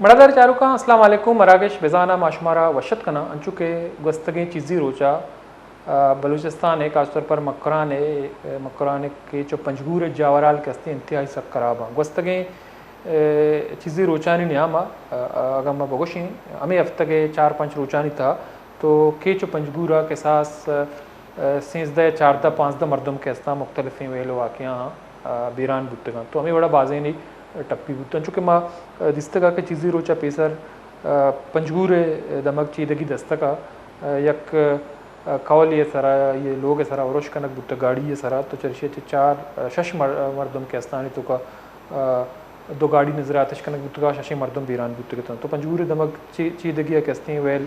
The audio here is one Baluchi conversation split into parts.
مڑادار چاروکاں، السلام علیکم۔ مراگش بزاناں ما شمارا وش اتک کناں۔ انچو کہ گوستگیں چیزی روچا، آ، بلوچستان ء، خاص طور پر مکران ء، مکران ء کیچ و پنجگور ء جاورال کہ استیں انتہائی سک خراب آں۔ گوستگیں، آ، چیزی روچانی نیام ء، آ، آ، اگاں ما بگوشیں، ہمے ہفتگ ء چار پنچ روچانی تہا تو کیچ و پنجگور ء کساس، آ، سیزدہ، چاردہ، پانزدہ مردم کہ استاں مختلفیں ویل و واقعہ آں، آ، بیران بوتگاں۔ تو ہمے وڑا بازینے ٹپی بوتاں۔ چونکہ ما، آ، دیستگ ء کہ چیزی روچ ء پیسر، آ، پنجگور ء دمگ چیدگی دستک ء، آ، یک، آ، کولے ء سرا، یہ لوگ ء سرا ارش کنگ بوتگ گاڑی ء سرا، تو چرشی ء چہ چار، آ، شش مر-، مردم کہ استانی توکا، آ، دو گاڑی نظر آتش کنگ بوتگ ء ششیں مردم بیران بوتگ اتنت۔ تو پنجگور ء دمگ چی-، چیدگی ء کہ استیں ویل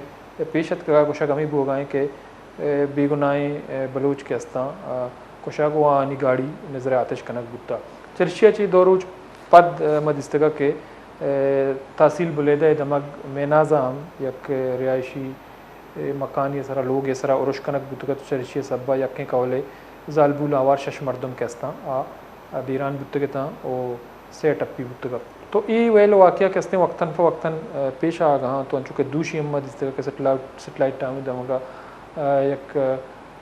پیش اتکگ ء گوشگ ہمے بوگ ء انت کہ، آ، بے گناہیں، آ، بلوچ کہ استاں، آ، کشگ و آہانی گاڑی نظر آتش کنگ بوتگ۔ چرشی ء چہ دو روچ پد، آ، ما دیستگ کہ، آ، تحصیل بلیدہ ء دمگ میناز ء ہم یک رہائشی، آ، مکانی سرا، لوگے سرا ارش کنگ بوتگ ات۔ چرشی ء سبب ء یکیں کولے زالبول آوار شش مردم کہ استاں آ، آ بیران بوتگ اتاں و سئے ٹپی بوتگ ات۔ تو اے ویل واقعہ کہ استیں وقتاً فوقتاً، آ، پیش آگاہاں۔ تو انچو کہ دوشی ہم ما دیستگ کہ سیٹلائٹ، سیٹلائٹ ٹاؤن دمگا، آ، یک،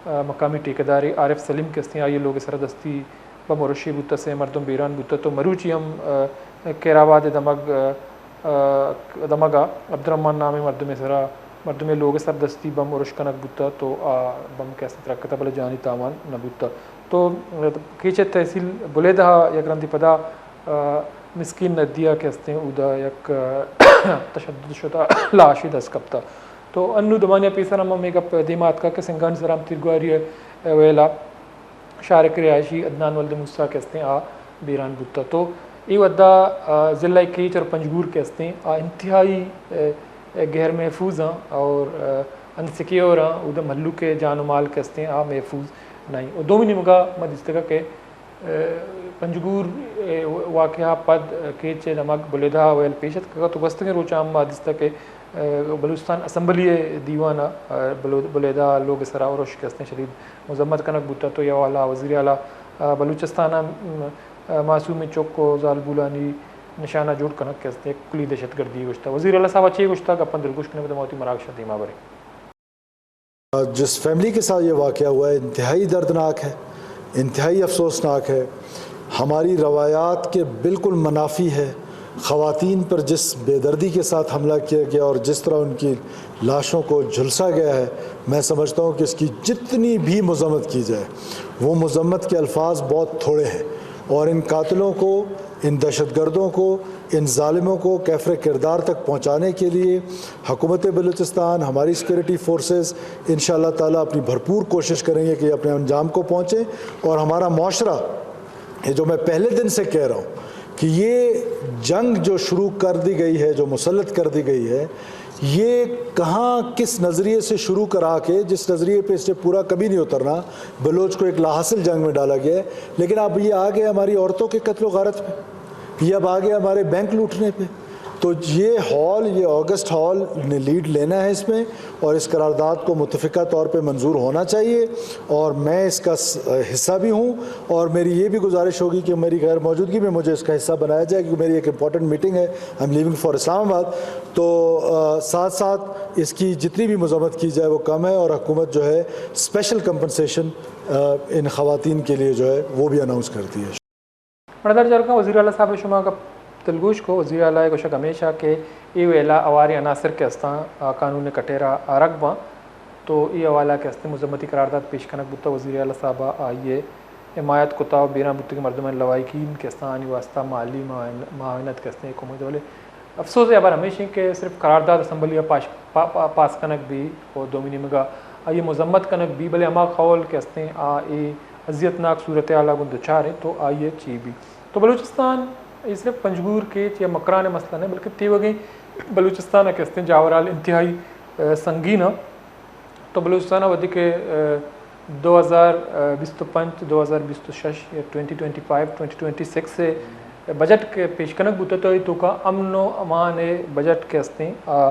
آ، مقامی ٹھیکیدارے عارف سلیم کہ استیں آئی لوگ سرا دستی بم و رشی بوتہ، سئے مردم بیران بوتہ۔ تو مروچی ہم، آ، کیرآباد دمگ، آ، آ، دمگا عبدالرحمن نامیں مردمے سرا، مردمے لوگ سر دستی بم ارش کنگ بوتہ تو آ بم کہ استیں ترکتہ بلے جانی تاوان نہ بوتہ۔ تو کیچ ء تحصیل بلیدہ ء یک رندے پدا، آ، مسکین ندی ء کہ استیں اودا یک، آ، تشدد شتہ، لاشے دست کپتہ۔ تو انو دمانیاں پیسر ہم ہمے گپ دیما اتکا کہ سنگانی سرا ہم تیرگواری ء ویلا شارک رہائشی عدنان ولد موسی کہ استیں آ بیران بوتہ۔ تو اے وھدا، آ، ضلع کیچ اور پنجگور کہ استیں آ انتہائی، آ، غیر محفوظ آں اور، آ، انسیکیور آں، اود مھلوک ء جان و مال کہ استیں آ محفوظ نہ ایں۔ و دومی نیمگا ما دیستگا کہ، آ، پنجگور ء واقعہ پد کیچ ء دمگ بلیدہ ء ویل پیش اتکگ ات و گوستگیں روچاں ہم ما دیستگ کہ، آ، بلوچستان اسمبلی ء دیوان ء، آ، بلو-، بلیدہ ء لوگ ء سرا ارش کہ استیں شدید مذمت کنگ بوتہ تو اے حوالہ ء وزیر اعلی، آ، بلوچستان ء، م-، آ، معصومیں چک و زالبولانی نشانہ جوڑ کنگ کہ استیں یک کلی دہشت گردی گوشتہ۔ وزیر اعلی صاحب ء چے گوشتہ، گپاں دلگوش کنیں، پدا ما وتی مراگشاں دیما بریں۔ جس فیملی کے ساتھ یہ واقعہ ہوا ہے، انتہائی دردناک ہے، انتہائی افسوسناک ہے، ہماری روایات کے بالکل منافی ہے۔ خواتین پر جس بے دردی کے ساتھ حملہ کیا گیا اور جس طرح ان کی لاشوں کو جھلسا گیا ہے، میں سمجھتا ہوں کہ اس کی جتنی بھی مذمت کی جائے، وہ مذمت کے الفاظ بہت تھوڑے ہیں اور ان قاتلوں کو، ان دہشت گردوں کو، ان ظالموں کو کیفر کردار تک پہنچانے کے لیے حکومت بلوچستان، ہماری سیکیورٹی فورسز ان شاء اللہ تعالیٰ اپنی بھرپور کوشش کریں گے کہ اپنے انجام کو پہنچیں اور ہمارا معاشرہ، یہ جو میں پہلے دن سے کہہ رہا ہوں کہ یہ جنگ جو شروع کر دی گئی ہے، جو مسلط کر دی گئی ہے، یہ کہاں، کس نظریے سے شروع کرا کے، جس نظریے پہ اس نے پورا کبھی نہیں اترنا، بلوچ کو ایک لاحاصل جنگ میں ڈالا گیا ہے۔ لیکن اب یہ آ گئے ہماری عورتوں کے قتل و غارت پہ، یہ اب آ گئے ہمارے بینک لوٹنے پہ۔ تو یہ ہال، یہ اگست ہال نے لیڈ لینا ہے اس میں، اور اس قرارداد کو متفقہ طور پہ منظور ہونا چاہیے، اور میں اس کا س-، حصہ بھی ہوں۔ اور میری یہ بھی گزارش ہوگی کہ میری غیر موجودگی میں مجھے اس کا حصہ بنایا جائے، کیونکہ میری ایک امپورٹنٹ میٹنگ ہے، آئی ایم لیونگ فار اسلام آباد۔ تو، آ، ساتھ ساتھ اس کی جتنی بھی مذمت کی جائے وہ کم ہے، اور حکومت جو ہے اسپیشل کمپنسیشن، آ، ان خواتین کے لیے جو ہے وہ بھی اناؤنس کرتی ہے۔ مڑدار چاروکاں، وزیر اعلی صاحب ء شما گپ دلگوش کو۔ وزیر اعلی ء گوشگ ہمیش ء کہ اے ویلا ہواریں عناصر کہ استاں، آ، قانون ء کٹہر ء آرگ باں۔ تو اے حوالہ کہ استیں مذمتی قرارداد پیش کنگ بوتگ، وزیر اعلی صاحب ء آئی ء حمایت کتگ و بیران بوتگیں مردمانی لواحقین کہ استاں آنی واستہ مالی معاون-، معاونت کہ استیں کمک، بلے افسوز ء ہبر ہمیش انت کہ صرف قرارداد اسمبلی ء پاش-، پا-، پا-، پاس کنگ بی و دومی نیمگ ء آئی ء مذمت کنگ بی، بلے ہما قول کہ استیں آ اے اذیت ناک صورتحال ء گوں دچار انت تو آئی ء چی بی؟ تو بلوچستان اے صرف پنجگور کیچ یا مکران ء مسئلہ نہ بلکہ تیوگیں بلوچستان ء کہ استیں جاورال انتہائی، آ، سنگین ء۔ تو بلوچستان ء وھدے کہ، آ، دو ہزار بیست و پنچ، دو ہزار بیست و شش یا twenty twenty five, twenty twenty six ء بجٹ کہ پیش کنگ بوتگ تو اے توکا امن و امان ء بجٹ کہ استیں آ، آ،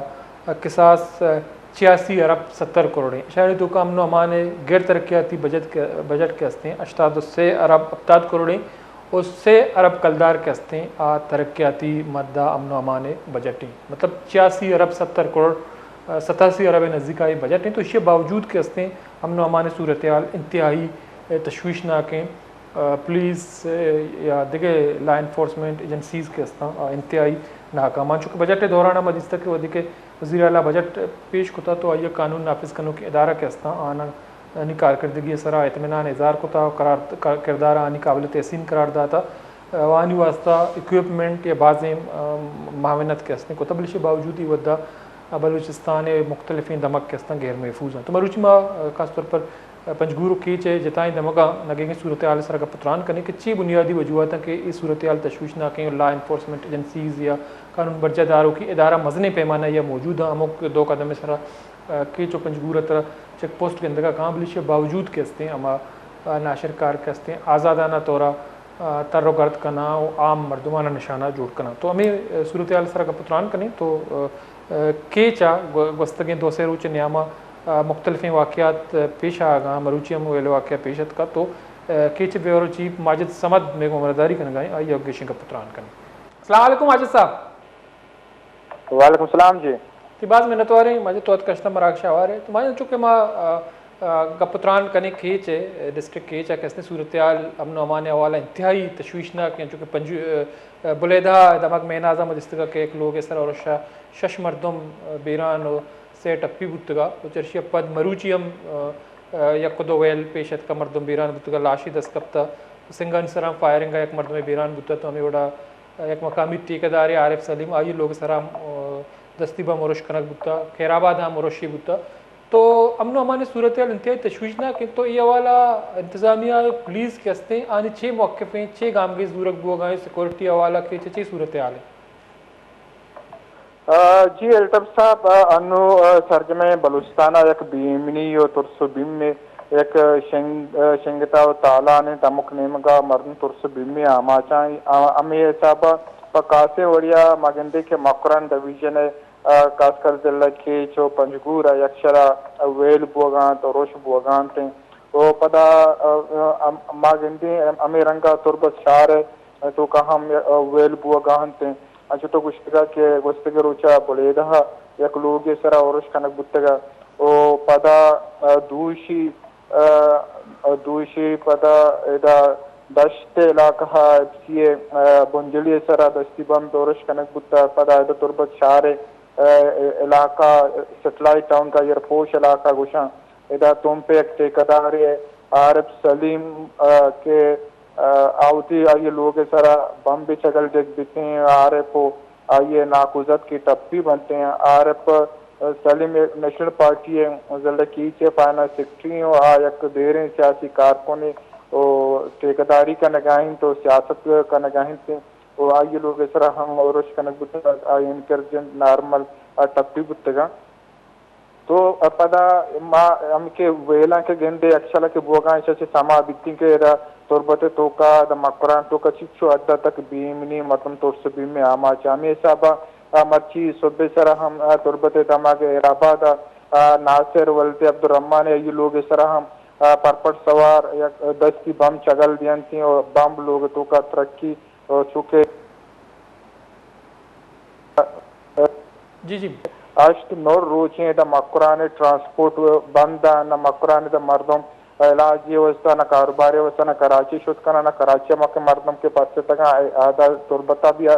کساس، آ، چھیاسی ارب ستر کروڑیں۔ شہری توکا امن و امان ء غیر ترقیاتی بجٹ کہ، بجٹ کہ استیں ہشتاد و سے ارب ہپتاد کروڑیں۔ و سے ارب کلدار کہ استیں آ ترقیاتی مد ء امن و امان ء بجٹ انت، مطلب چھیاسی ارب ستر کروڑ، ستاسی ارب ء نزیک ء بجٹ انت، تو ایشی ء باوجود کہ استیں امن و امان ء صورتحال انتہائی تشویشناک انت۔ پولیس یا دگہ لا انفورسمنٹ ایجنسیز کہ استاں آ انتہائی ناکام انت، چونکہ بجٹ ء دوران ء ما دیستگ کہ وھدے کہ وزیر اعلی بجٹ پیش کتا تو آئی ء قانون نافذ کنوکیں ادارہ کہ استاں آناں آنی کارکردگی ء سرا اطمینان اظہار کتا و قرار، کردار آنی قابل تحسین قرار داتا و آنی واسطہ اکوپمنٹ یا بازیں، ام، معاونت کہ استیں کتا، بلے ایشی باوجود ای وھدا بلوچستان ء مختلفیں دمگ کہ استاں غیر محفوظ انت۔ تو مروچی ما، ا، خاص طور پر پنجگور و کیچ ء جتائیں دمگاں نگیگیں صورتحال ء سرا گپ و تران کنیں کہ چی بنیادی وجوہاتاں کہ اے صورتحال تشویشناکیں و لا انفورسمنٹ ایجنسیز یا قانون برجاہ داروکیں ادارہ مزنیں پیمانہ یا موجود انت، ہمک دو قدم ء سرا ء، کیچ و پنجگور ء ترا چیک پوسٹ گندگ ء کاں، بلے ایشی ء باوجود کہ استیں ہما، ء، ناشرکار کہ استیں آزادانہ طور ء، ء، تر و گرد کناں و عام مردماناں نشانہ جوڑ کناں۔ تو ہمے، ء، صورتحال ء سرا گپ و تران کنیں تو، ء، ء، کیچ ء گو-، گوستگیں دو سے روچ ء نیام ء، ء، مختلفیں واقعات، ء، پیش آگاں، مروچی ہم ویل واقعہ پیش اتکا تو، ء، کیچ ء بیورو چیف ماجد صمد مئے گوں ہمراہداری کنگا ایں، آئی ء گیشیں گپ و تران کنیں۔ السلام علیکم ماجد صاحب۔ وعلیکم السلام جی۔ تی باز منتواریں، ماجد تو اتکشتہ مراگش آوار ہے۔ تو ماجد چونکہ ما، آ، آ، گپ و تران کنیں کیچ ہے، ڈسٹرکٹ کیچ ہے کہ استیں صورتحال امن و امان حوالہ انتہائی تشویشناک ہیں، چونکہ پنجو-، آ، آ، بلیدہ دمگ مینازا مجستگا کہ ایک لوگ سر اور شش مردم، آ، بیران و سے ٹپی بوتگا۔ و چرشی پد مروچی ہم، آ، آ، یک دو ویل پیش اتکا مردم بیران بوتگا، لاشی دست کپتا۔ سنگانی سرا ہم فائرنگ ء یک مردمے بیران بوتگ تو ہمے وڑا یک مقامی ٹھیکیدارے عارف سلیم آئی لوگ سرا ہم، آ، دستی بم ارش کنگ بوتگ، خیر آباد ہم ارشی بوتگ۔ تو امن و امان صورتحال انتہائی تشویشناک انت، تو اے حوالہ انتظامیہ پولیس کہ استیں آنی چے موقف ہیں، چے گامگیج زورگ بوگا ہیں، سیکورٹی حوالہ کہ چے چے صورتحال ہیں؟ آ، جی الطاف صاحب، آ، انو، آ، سرجمیں بلوچستان ء یک بے امنی و ترس و بیم ء یک شنگ-، آ، شنگتا و تالان انت، ہمک نیمگا مردم ترس و بیم ء آماچاں۔ آ، ہمے حساب ء پہ کاسیں وڑیا ما گندیں کہ مکران ڈویژن ء، آ، خاص کر ضلع کیچ و پنجگور ء یک شرا ویل بوگا انت و روش بوگا انت و پدا، آ، آ، ما گندیں ہمے رنگا تربت شہر ء توکا ہم، آ، ویل بوگا انت۔ انچو تو گوشتگ کہ گوستگیں روچ ء بلیدہ ء یک لوگے سرا ارش کنگ بوتگ ء و پدا، آ، دوشی، آ، دوشی پدا ادا دشت علاقہ ء ایف سی ء، آ، بنجلی ء سرا دستی بمب ارش کنگ بوتگ، پدا ادا تربت شہر ء، آ، علاقہ سیٹلائٹ ٹاؤن کا ایئر پوش علاقہ گوشاں۔ ادا تمپ ء یک ٹھیکیدارے عارف سلیم، آ، کہ، آ، آوتی آئی ء لوگ ء سرا بمب چگل جت بیتیں، عارف و آئی ء ناکوزتکی ٹپی بنتیں۔ عارف سلیم نیشنل پارٹی ء ضلع کیچ ء فائنانس سیکرٹری و آ یک دیریں سیاسی کارکنے و ٹھیکیداری کنگا انت و سیاست کنگا انت و آئی ء لوگ ء سرا ہم ارش کنگ بوتگ، آئی انٹیلیجنس نارمل ء ٹپی بوتگاں۔ تو پدا ما ہم کہ ویلاں کہ گندے یکشل کہ بوگاں ایشاں چہ سما بیتیں کہ ادا تربت ء توکا، ادا مکران توکا چچو حد تک بے ایمنی، مردم ترس و بیم ء آماچ۔ ہمے حساب ء مرچی صبح سرا ہم تربت ء دمگ ہیرآباد ء ناصر ولد عبدالرحمن ء آئی لوگ ء سرا ہم پرپٹ سوار یک دستی بم چگل دینتیں و بمب لوگ ء توکا ترکی۔ چونکہ جی، جی۔ ہشت نو روچیں ادا مکران ء ٹرانسپورٹ بند ء، نہ مکران ء ادا مردم علاج ء واسطہ، نہ کاروبار ء واسطہ، نہ کراچی شت کناں، نہ کراچی ء مکہ مردم کہ پرستگاں، ادا تربت ء بھی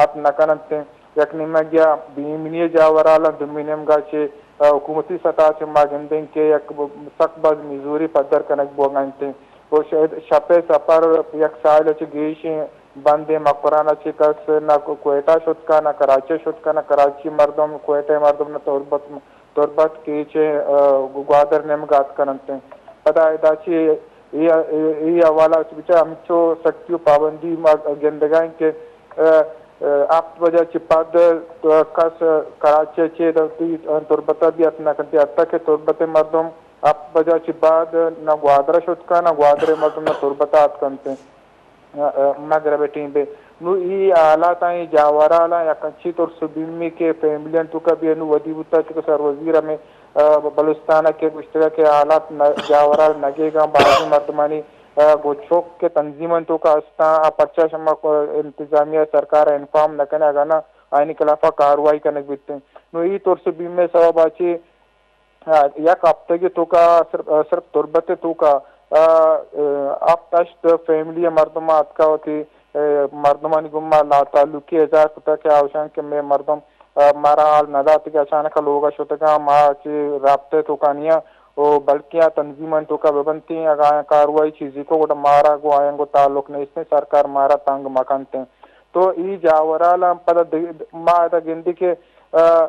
ات نہ کننت۔ یک نیمگیا بے ایمنی ء جاورالاں، دومی نیمگا چہ حکومتی سطح چہ ما گندیں کہ یک سک باز نزوری پدر کنگ بوگ ء انت۔ و ش-، شپ ء سفر یک ساعت ء چہ گیشیں بندیں، مکران ء چہ کس نہ کوئٹہ شت کن، نہ کراچی شت کن، نہ کراچی مردم، کوئٹہ مردم، نہ تربت، تربت کیچ ء، آ، گوادر نیمگ ء اتک کننت۔ پدا ادا چہ اے، اے، اے حوالہ چہ بچار ہمچو سختی و پابندی ما گندگا ایں کہ، آ، آ، ہفت بجہ چہ پد کس کراچی چہ تربت ء بھی اتک نہ کنت۔ حتی کہ تربت ء مردم ہفت بجہ چہ بعد نہ گوادر شت کن، نہ گوادر ء مردم نہ تربت ء اتک کنت۔ مغرب ء ٹیم ء۔ نوں اے حالاتاں، اے جاورالاں یک انچیں ترس و بیمے کہ فیملیاں توکا بھی نوں ودی بوتا، چونکہ سر وزیر ہمیں، آ، بلوچستان ء کہ گوشتگ کہ حالات نہ، جاورال نگیگاں، بازیں مردمانی گوں چک کہ تنظیمانی توکا ہستاں، آ پرچا شما انتظامیہ سرکار ءَ انفارم نہ کنے، اگاں نہ آیانی خلافا کاروائی کنگ بیتیں۔ نوں اے ترس ءُ بیم ءِ سبب ءَ چہ آ، یک ہفتگے توکا صرف، صرف تربت توکا، آ، آ، ہفت ہشت فیملی مردم اتکا وتی، آ، مردمانی گوما لاتعلقی اظہار کتا کہ آوشان کہ مئے مردم، آ، مارا حال نداتگ، اچانک لوگا شتگاں، ما چہ رابطہ توکا نیاں، او بلکہ آ تنظیمانی توکا ببنتیں، اگاں آیاں کاروائی چیزی کو گڑا مارا گوں آیاں گوں تعلق نیستیں، سرکار مارا تنگ مکنتیں۔ تو ای جاورالاں پدا دگ-، ما ادا گندی کہ، آ،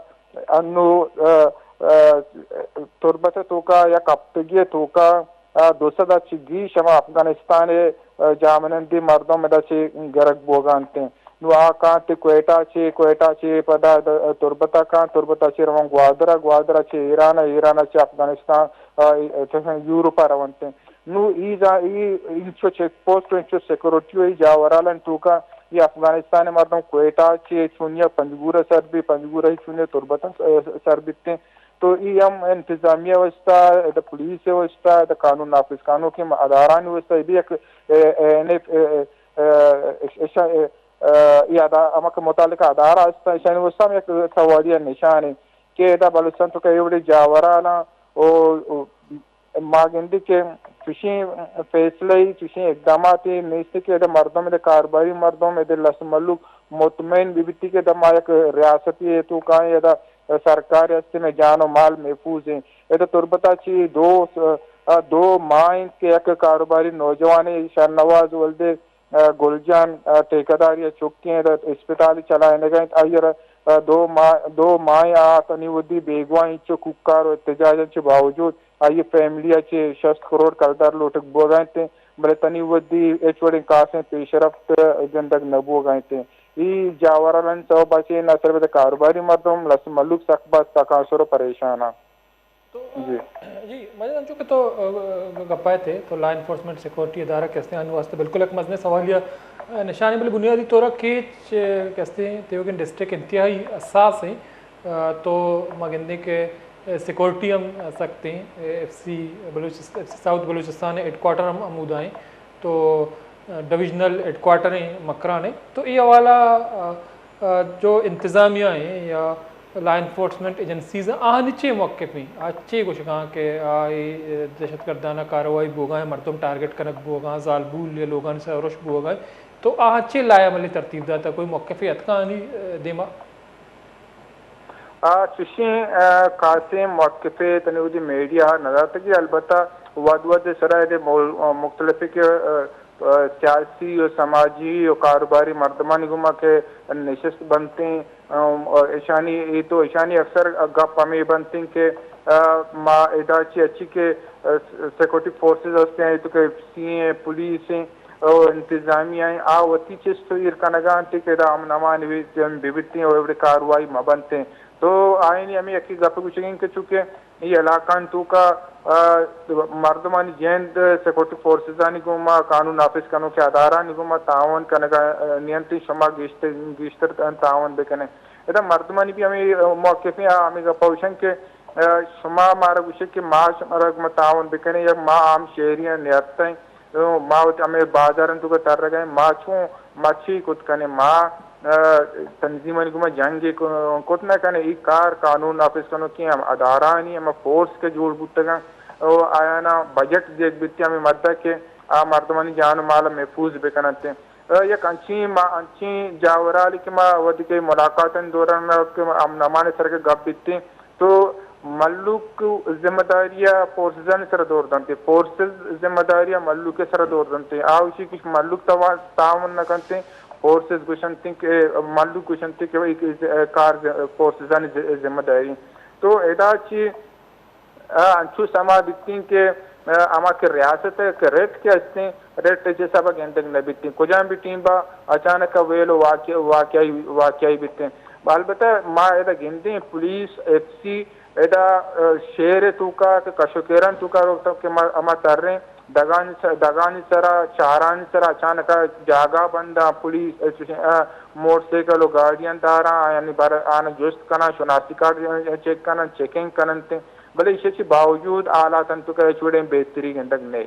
انو، آ، آ، تربت توکا یک ہفتگی توکا، آ، دو سد چہ گیش ہما افغانستان، آ، جاہمنندی مردم ادا چہ گرگ بوگا انت۔ نو آ کانت کوئٹہ چہ، کوئٹہ چہ پدا د-، تربت کانت، تربت چہ روان گوادر، گوادر چہ ایران، ایران چہ افغانستان، آ، یورپ رونت۔ نو ای جا-، ای انچو چیک پوسٹ، انچو سیکورٹی و ای جاورالان توکا ای افغانستان مردم کوئٹہ چہ چونیا پنجگور سر بی، پنجگور چہ چونیا تربت سر بیتیں۔ تو ای ہم انتظامیہ واسطہ، ادا پولیس واسطہ، ادا قانون نافذ کنوکیں ادارانی واسطہ، ای بھی یک، اے، اے، اے، اے، اے، اش-، اش-، اے، اے، ای ادا-، ہمک متعلقہ ادارہ ہستاں، اشانی واسطہ ہم یک سوالیہ نشانے کہ ادا بلوچستان توکا اے وڑیں جاورالاں او، او ما گندی کہ چوشیں فیصلہ ای، چوشیں اقداماتے نیست کہ ادا مردم، ادا کاروباری مردم، ادا لس ملوک مطمئن بہ بیتی کہ ادا ما یک ریاستی توکا ایں، ادا سرکار ہستی، مئے جان و مال محفوظ ایں۔ ادا تربتا چی دو، دو ماہ انت کہ یک کاروباری نوجوانے شاہنواز ولدے، گل جان، ٹھیکیدار یا چکیں، ادا اسپتال چلائینگا انت۔ آئی را دو ماہ، دو ماہ آ تنی ودی بیگواہ انت، چو کوکار و احتجاج چی باوجود آئی فیملی ء چہ شست کروڑ کلدار لوٹگ بوگا انت، بلے تنی ودی ہچ وڑیں کاسیں پیشرفت گندگ نہ بوگا انت۔ ای جاورالانی سوب ء چہ نہ صرف ادا کاروباری مردم، لس ملوک سک باز تکانسر و پریشان انت۔ تو، جی۔ جی، مجید، انچو کہ تو، آ، گپا ات ئے، تو لا انفورسمنٹ سیکورٹی ادارہ کہ استیں، آنی واسطہ بالکل یک مزنیں سوالیہ، آ، نشانے، بلے بنیادی طور ء کیچ، آ، کہ استیں، تیوگیں ڈسٹرکٹ انتہائی حساس ہیں۔ آ، تو ما گندیں کہ، آ، سیکورٹی ہم سخت ہیں، آ، ایف سی بلوچست-، F C South Balochistan headquarter ہم ہمودا ہیں۔ تو، آ، ڈویژنل ہیڈ کوارٹر ہیں مکران ہیں۔ تو اے حوالہ، آ، آ، جو انتظامیہ ہیں یا لا انفورسمنٹ ایجنسیز ہیں، آہانی چے موقف ہیں؟ آ چے گوشگاں کہ آ اے دہشت گردانہ کاروائی بوگا ہیں، مردم ٹارگٹ کنگ بوگا، زالبول یا لوگانی سر رش بوگا ہیں؟ تو آہاں چے لائحہ عملی ترتیب داتا؟ کوئی موقفے اتکا آنی، آ، دیما؟ آ، چشیں، آ، خاصیں موقفے تنی وتی میڈیا ء نداتگی، البتہ وھد وھد ء سرا ادے مول-، آ، مختلف کہ، آ، آ، سیاسی و سماجی و کاروباری مردمانی گوما کہ نشست بنتیں، آ، ایشانی، اے تو ایشانی اکثر گپ ہمے بنتیں کہ، آ، ما ادا چی اچی کہ، آ، سیکورٹی فورسز ہستیں، اے تو کہ ایف سی ہیں، پولیس ہیں، او انتظامیہ ہیں، آ وتی چست و ایر کنگا انت کہ ادا امن امان بہ بیتیں و ایوڑے کاروائی مہ بنتیں۔ تو آئینی ہمیں یکی گپ گوشگیں کہ چونکہ اے علاقان توکا، آ، مردمانی جند سیکورٹی فورسزانی گوما، قانون نافذ کنوکیں ادارانی گوما تعاون کنگا، آ، نینتی، شما گیشتر، گیشتر تعاون بکنے۔ ادا مردمانی بھی ہمیں موقف ہیں، آ، ہمیں گپا گوشن کہ، آ، شما مارا گوشے کہ ما شمارا گوما تعاون بکنے یا ما عام شہریاں نیاتیں، ما وت ہمے بازارانی توکا ترگ ء ایں، ما چون، ما چی کت کنیں؟ ما، آ، تنظیمانی گوما جنگ ء ک-، کت نہ کنیں۔ ای کار قانون نافذ کنوکیں ہم ادارہانی، ہم فورس کہ جوڑ بوتگاں، او آیانا بجٹ دیگ بیتی ہمیں مدہ کہ آ مردمانی جان و مال محفوظ بکننت۔ آ، یک انچیں، ما انچیں جاورالی کہ ما وھدے کہ ملاقاتانی دوران کہ امن امان سر کہ گپ بیتی، تو مھلوک ذمہ داری ء فورسزانی سر ء دور دنت، فورسز ذمہ داری ء مھلوک ء سر ء دور دنت۔ آ وشی کہ مھلوک توا-، تعاون نہ کنت، فورسز گوشنت کہ، مھلوک گوشنت کہ اے کار فورسزانی ذ-، ذمہ داری۔ تو ادا چی، آ، انچو سما بیتیں کہ، آ، ہما کہ ریاست ء کہ ریٹ کہ ہستیں، ریٹ ء چہ سبا گندگ نہ بیتیں۔ کجام بھی ٹیم با اچانک ویل و واقعہ، واقعہ، واقعہ بیتیں۔ البتہ ما ادا گندیں پولیس، ایف سی، ادا، آ، شہر ء توکا کہ کش و کیران توکا روک کہ ما، ہما تریں دگانی س-، دگانی سرا، چارانی سرا اچانک جاگہ بنداں پولیس، آ، چوشیں، آ، موٹر سائیکل و گاڑیاں داراں، یعنی بر-، آناں جست کناں، شناسی کارڈ چیک کناں، چیکنگ کننت، بلے ایشی چی باوجود حالات انت کہ ہچ وڑیں بہتری گندگ نئے۔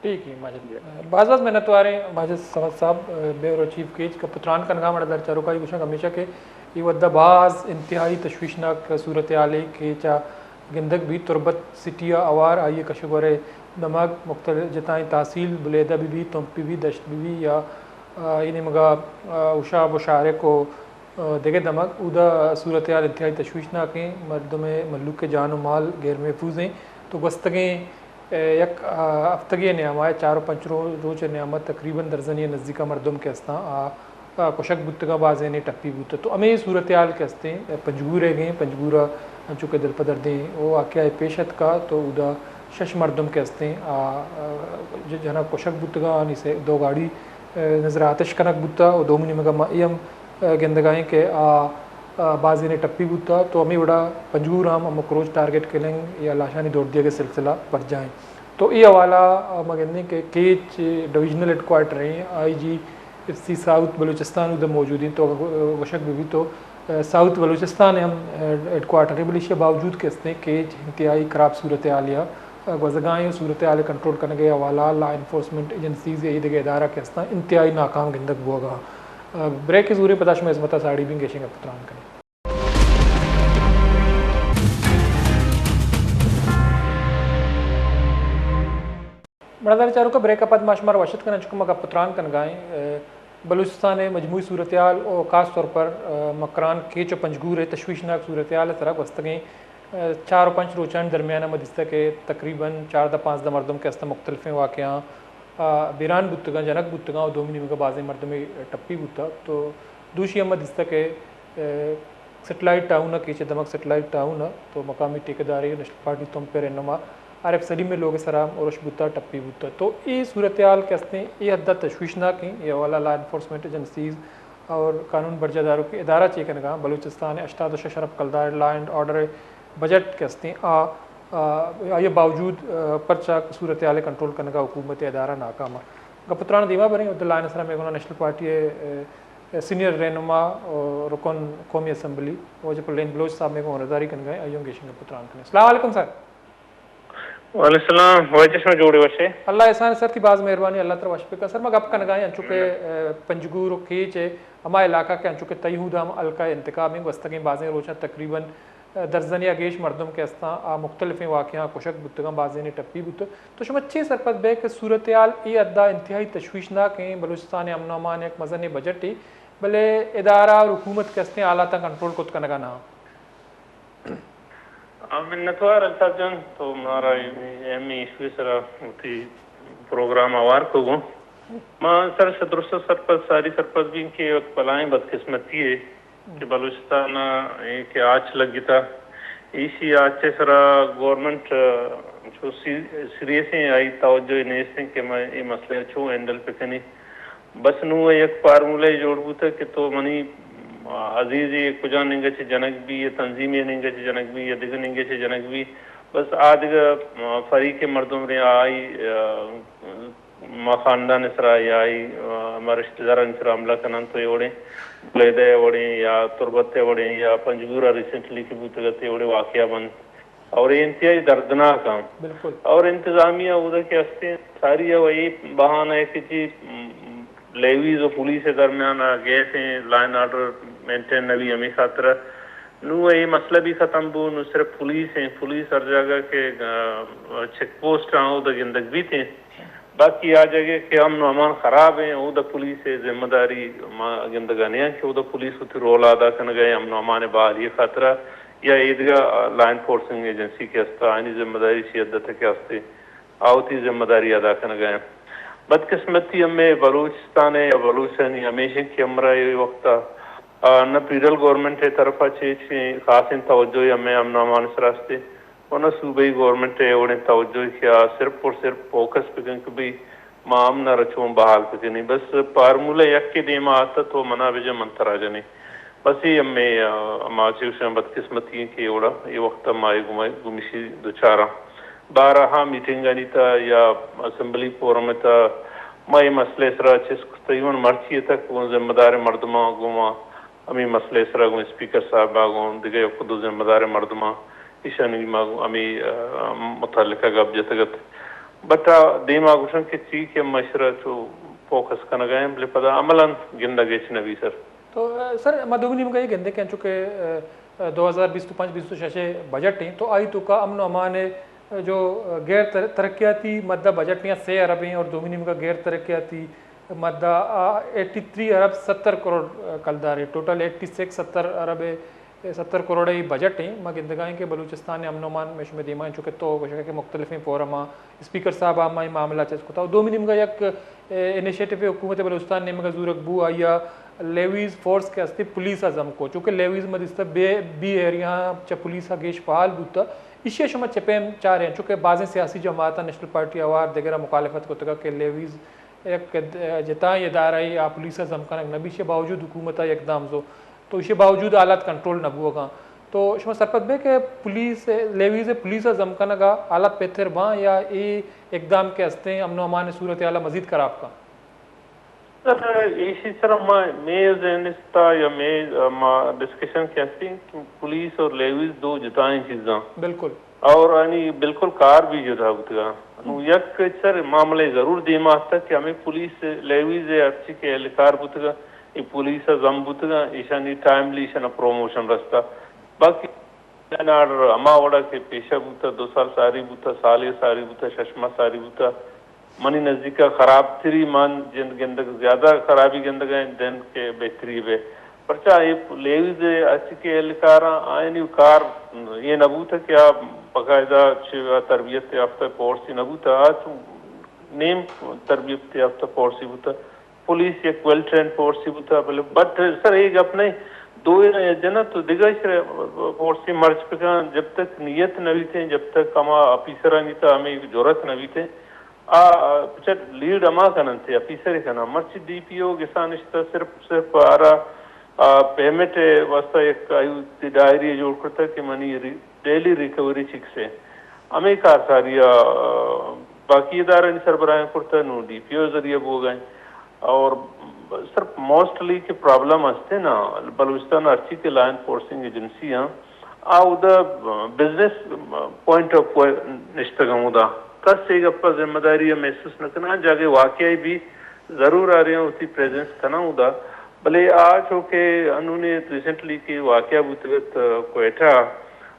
ٹھیک ہے ماجد۔ باز باز منتوار ہیں ماجد صمد صاحب، بیورو چیف کیچ گپ ءُ تران کنگا۔ مڑدار چاروکائی گوشاں ہمیشہ کہ یہ ودا باز انتہائی تشویشناک صورتحال ہے کہ چا گندگ بھی تربت سٹی ءَ اوار آئی کشگ ورے دمگ مختلف جتائیں تحصیل بلیدہ بہ بی، تمپ بہ بی، دشت بہ بی یا آ، اے نیمگا، آ، ہوشاب و شارق و، آ، دگہ دمگ، اودا صورتحال انتہائی تشویشناک ایں، مردم ءِ مہلوک ءِ جان و مال غیر محفوظ ایں۔ تو گوستگیں، آ، یک، آ، ہفتگے ءِ نیاما، چار و پنچ رو-، روچ ءِ نیاما تقریباً درزنی ءِ نزیکا مردم کہ استاں، آ، آ، کشگ بوتگاں، بازینے ٹپی بوتگ۔ تو ہمے صورتحال کہ استیں، پنجگور ءِ گیں، پنجگور ءَ انچو کہ دلپدردیں او واقعہ پیش اتکا، تو اودا شش مردم کہ استیں، آ، آ، ج-، جنگ کشگ بوتگاں، آنی سے دو گاڑی نظر آتش کنگ بوتا و دومی نیمگا ما اے ہم، آ، گندگائیں کہ آ، آ، بازینے ٹپی بوتا، تو ہمے وڑا پنجگور ہم ہمک روچ ٹارگٹ کلنگ یا لاشانی دور دیگ ءِ سلسلہ برجاہ ایں۔ تو اے حوالہ، آ، ما گندیں کہ کیچ ڈویژنل ہیڈ کوارٹر ایں، آئی G F C South Balochistan اودا موجود ایں، تو اگر گو-، گوشگ بہ بیت تو، آ، ساؤتھ بلوچستان ہم، آ، ہیڈ کوارٹر ایں، بلے ایشی باوجود کہ استیں کیچ انتہائی خراب صورتحال یا گوزگائیں صورتحال ءِ کنٹرول کنگ ءِ حوالہ ءَ لا انفورسمنٹ ایجنسیز یا اے دگہ ادارہ کہ استاں انتہائی ناکام گندگ بوگا۔ بریک ءِ زوریں پدا شما ہزمت ءَ ساڑی بیں گیشیں گپ ءُ تران کنیں۔ مڑدار چاروکا بریک ءَ پد ما شمارا وش اتک کناں، چونکہ ما گپ ءُ تران کنگا ایں، آ، بلوچستان ءِ مجموعی صورتحال و خاص طور پر، آ، مکران کیچ و پنجگور ءِ تشویشناک صورتحال ءِ سرا گوستگیں چار و پنچ روچانی درمیان ءَ ما دیستگ کہ تقریباً چاردہ پانزدہ مردم کہ استاں مختلفیں واقعہاں، آ، بیران بوتگاں، جنگ بوتگاں و دومی نیمگ ءَ بازیں مردمے ٹپی بوتگ۔ تو دوشی ہم ما دیستگ کہ، آ، سیٹلائٹ ٹاؤن ءَ، کیچ ءِ دمگ سیٹلائٹ ٹاؤن ءَ، تو مقامی ٹھیکیدارے و نیشنل پارٹی تمپ ءِ رہنما عارف سلیم ءِ لوگ ءِ سرا ہم ارش بوتگ، ٹپی بوتگ۔ تو اے صورتحال کہ استیں، اے حد ءَ تشویشناک ایں، اے حوالہ لا انفورسمنٹ ایجنسیز اور قانون برجاہ داروکیں ادارہ چے کنگا۔ بلوچستان ءِ ہشتاد و شش ارب کلدار لا اینڈ آرڈر ءِ بجٹ کہ استیں، آ، آ، آئی ءِ باوجود، آ، پرچا صورتحال ءِ کنٹرول کنگا حکومت ءِ ادارہ ناکام اَں۔ گپ ءُ تران ءَ دیما بریں، عبداللہ ءِ سرا مئے گونا نیشنل پارٹی ءِ، آ، سینئر رہنما و رکن قومی اسمبلی واجہ پلین بلوچ صاحب مئے گونا ہوندرداری کنگا ایں، آئی ءَ ہم گیشیں گپ ءُ تران کنیں۔ السلام علیکم سر۔ وعلیکم السلام، واجہ شما جوڑ ئے وش ئے؟ اللہ احسان سر، تئی باز مہربانی، اللہ ترا وش بکا۔ سر، ما گپ کنگا ایں انچو کہ، منت۔ آ، پنجگور و کیچ ءِ ہما علاقہ کہ انچو کہ تئی ہود ہم حلقہ انتخاب ایں، گوستگیں بازیں روچاں تقریباً، آ، درزنی ءَ گیش مردم کہ استاں، آ مختلفیں واقعہاں کشگ بوتگاں، بازینے ٹپی بوتگ۔ تو شما چے سرپد بئے کہ صورتحال اے حد ءَ انتہائی تشویشناک ایں، بلوچستان ءِ امن و امان ءِ یک مزنیں بجٹے، بلے ادارہ اور حکومت کہ استیں حالاتاں کنٹرول کت کنگا نہ اَں؟ آ، منتوار الطاف جان، تو مارا اے، اے، ہمے ایشو ءِ سرا وتی پروگرام ہوار کو گوں۔ ما سر شہ درست سرپد، ساری سرپد بیں کہ یک بلاہیں بدقسمتی اے کہ بلوچستان ءَ اے کہ آچ لگتا، ایشی آچ ءِ سرا گورنمنٹ، آ، چو سی-، سیریس ایں، آئی توجہ نیست ایں کہ ما اے مسئلہ ءَ چو ہینڈل بکنیں۔ بس نوں یک فارمولہ جوڑ بوتگ کہ تو منی عزیزے کجا نیمگ ءَ چہ جنگ بی، یا تنظیمے نیمگ ءَ چہ جنگ بی، یا دگہ نیمگ ءَ چہ جنگ بی، بس آ دگہ فریق ءِ مردم رے آئی، آ، ما خاندان ءِ سرا یا آئی، آ، ما رشتہ دارانی سرا حملہ کننت، تو اے وڑیں بلیدہ ءِ وڑیں یا تربت ءِ وڑیں یا پنجگور ءَ ریسنٹلی کہ بوتگ ات اے وڑیں واقعہ بنت۔ اور اے انتہائی دردناک اَں۔ بالکل۔ اور انتظامیہ اودا کہ استیں ساری ءَ اے بہانہ اے کہ جی، م، لیویز و پولیس ءِ درمیان ءَ گیسیں لا اینڈ آرڈر مینٹین نہ بی، ہمے خاطر ءَ نوں اے مسئلہ بھی ختم بو، نوں صرف پولیس ایں، پولیس ہر جاگہ کہ، آ، چیک پوسٹ اَں اودا گندگ بیت ایں۔ باقی آ جاگہ کہ امن و امان خراب ایں، اودا پولیس ءِ ذمہ داری ما گندگا نیاں کہ اودا پولیس وتی رول ادا کنگا ایں امن و امان ءِ بحالی ءِ خاطرا یا ایدگہ لا انفورسنگ ایجنسی کہ ہستا، آیانی ذمہ داری چی حد تک ہستے، آ وتی ذمہ داری ادا کنگا ایں۔ بدقسمتی ہمے بلوچستان ءِ یا بلوچانی ہمیش ایں کہ ہمراہ اے وقتا، آ، نہ فیڈرل گورنمنٹ ءِ طرفا چے چے خاصیں توجہ ہمے امن و امان سرا ہستے۔ و نہ صوبائی گورنمنٹ ءِ اے وڑیں توجہ کہ آ صرف اور صرف فوکس بکن کہ بھئی ما امن ءَ را چون بحال بکنیں۔ بس فارمولہ یکے دیما آتت و منا بجن من ترا جنیں۔ بس اے ہمے، آ، ما چے گوشاں بدقسمتی ایں کہ اے وڑا اے وقت ما اے گم-، گمشی دچاراں۔ بارہا میٹنگانی تہا یا اسمبلی فورم ءِ تہا ما اے مسئلہ ءِ سرا چست کتگ، ایون مرچی تک گوں ذمہ داریں مردماں گوں ما ہمے مسئلہ ءِ سرا گوں اسپیکر صاحب ءَ گوں دگہ یک دو ذمہ داریں مردماں ایشانی ما گوں ہمے، آ، متعلقہ گپ جتگ ات۔ بٹ ء دیما گوشن کہ چی کہ مشرا چو فوکس کنگا ہیں، بلے پدا عملاً گندگ ہچ نہ بی سر۔ تو، ء، سر، ما دومی نیمگا یہ گندے کہ انچو کہ، ء، ء، دو ہزار بیست و پنچ بیست و شش بجٹ ہیں، تو آئی توکا امن و امان ء جو، ء، غیر تر-، ترقیاتی مدہ بجٹ یا سے ارب ہیں اور دومی نیمگا غیر ترقیاتی مدہ، آ، ایٹی تھری ارب ستر کروڑ، ء، کلدار ہے، ٹوٹل ایٹی سکس، ستر ارب ہے، ستر کروڑ ء بجٹ ہیں۔ ما گندگا ہیں کہ بلوچستان ء امن و امان میں شمے دیما ہیں، چونکہ تو گوشگا کہ مختلفیں فورم آ اسپیکر صاحب آ ما اے معاملہ چست کتا۔ و دومی نیمگا یک، ء، انیشیٹو حکومت بلوچستان نیمگا زورگ بو، آیا لیویز فورس کہ استے پولیس آ ضم کو، چونکہ لیویز ما دیستا بے، بی ایریا چا پولیس آ گیش فعال بوتا۔ ایشی شما چہ پیم چاریں، چونکہ بازیں سیاسی جماعتاں نیشنل پارٹی آوار دگرا مخالفت کتگا کہ لیویز یک جتائیں ادارہ ء آ پولیس ء ضم کنگ نہ بیت، ایشی باوجود حکومت ء اقدام زو، تو ایشی باوجود حالات کنٹرول نہ بوگاں۔ تو شما سرپد بے کہ پولیس، لیویز ء پولیس ء ضم کنگ ء حالات بہتر باں یا اے اقدام کہ ہستیں امن و امان ء صورتحال ء مزید خراب کن؟ سر، ایشی سر ما میز انستا یا میز ما ڈسکشن کہ ہستیں پولیس اور لیویز دو جتائیں چیزاں۔ بالکل۔ اور آنی بالکل کار بھی جدا بوتگا۔ نو یک سر معاملے ضرور دیما آتک کہ ہمیں پولیس لیویز ء ہرچی کہ اہلکار بوتگا، اے پولیس ء ضم بوتگا، ایشانی ٹائملی ایشانا پروموشن رستا۔ باقی آرڈر ہما وڑا کہ پیشہ بوتا، دو سال ساری بوتا، سالے ساری بوتا، شش ماہ ساری بوتا۔ منی نزیکا خراب تری من جند گندگ، زیادہ خرابی گندگ ہیں دن کہ بہتری بے۔ پرچا اے لیویز ء ہرچی کہ اہلکاراں آیانی کار یہ نہ بوتا کہ آ باقاعدہ چہ تربیت یافتہ فورسی نہ بوتا، آ چو نیم تربیت یافتہ فورسی بوتا۔ پولیس یک ویل ٹرینڈ فورسی بوتا، بلے بٹ سر اے گپ نہیں، دوئے جنا تو دگہ شر فورسی مرچ پکان جب تک نیت نہ بیتے، جب تک ہما آفیسرانی تا ہمیں جرات نہ بیتے۔ آ، آ، چہ لیڈ ہما کن انت، آفیسر ء کن انت۔ مرچی ڈی پی او گسا نشتہ صرف، صرف آرا، آ، پیمنٹ ء واسطہ یک آئی ڈائری ء جوڑ کرتا کہ منی ری-، ڈیلی ریکوری چکس ہے۔ ہمیں کار ساری، آ، باقی ادارہ نی سربراہ کرتا نو ڈی پی او ذریعہ بوگا ہیں۔ اور صرف موسٹلی کہ پرابلم ہستے نا، بلوچستان ہرچی کہ لا انفورسنگ ایجنسی ہیں، آ اودا بزنس پوائنٹ آف نشتگ ہم اودا۔ کس اے گپا ذمہ داری ء محسوس نہ کناں، جاگہ واقعہ بھی ضرور آ رہے ہیں، وتی پریزنس کناں اودا۔ بلے آ چو کہ انوں نے ریسنٹلی کہ واقعہ بوتگت کوئٹہ،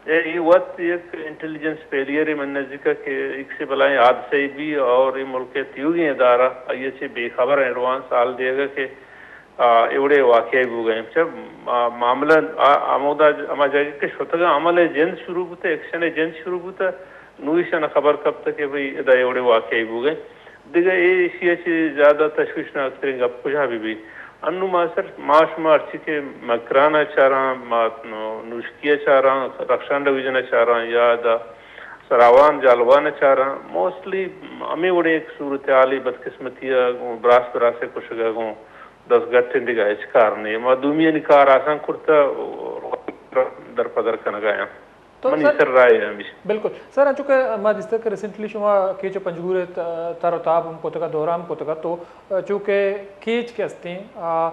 اے، اے وت یک انٹیلیجنس فیلئر من نزدیکا کہ ایک سے بلائیں حادثہ بھی اور یہ ملک تیوگیں ادارہ آئی چے بے خبر ایڈوانس حال دیگا کہ آ، اے وڑے واقعہ بوگ ء انت۔ چہ، آ، معاملہ، آ، ہمودا ج-، ہما جاگہ کہ شتگ ء عمل ء جند شروع بوتہ، ایکشن ء جند شروع بوتہ، نوں ایشاں خبر کپتہ کہ بھئی ادا اے وڑے واقعہ بوگ ء انت۔ دگہ اے ایشی ء چہ زیادہ تشویشناک تریں گپ کجا بہ بیت؟ انوں ما سر، ما شما ہرچی کہ مکران ء چاراں، ما نو-، نوشکی ء چاراں، رخشان ڈویژن ء چاراں یا ادا سراوان جالوان ء چاراں، موسٹلی ہمے وڑیں یک صورتحالے بدقسمتی ء گوں براس براس ء کشگ ء گوں دزگٹ انت، دگہ ہچ کار نہ۔ ما دومیانی کار آسان کرتہ، درپدر کنگ ء آں۔ تو منی سر، سر رائے ہمیش۔ بالکل۔ سر، انچو کہ ما دیستگ کہ ریسنٹلی شما کیچ و پنجگور ء ت-، تر و تاب ہم کتگ ء دورہ ہم کتگ ء، تو چونکہ کیچ کہ ہستیں، آ،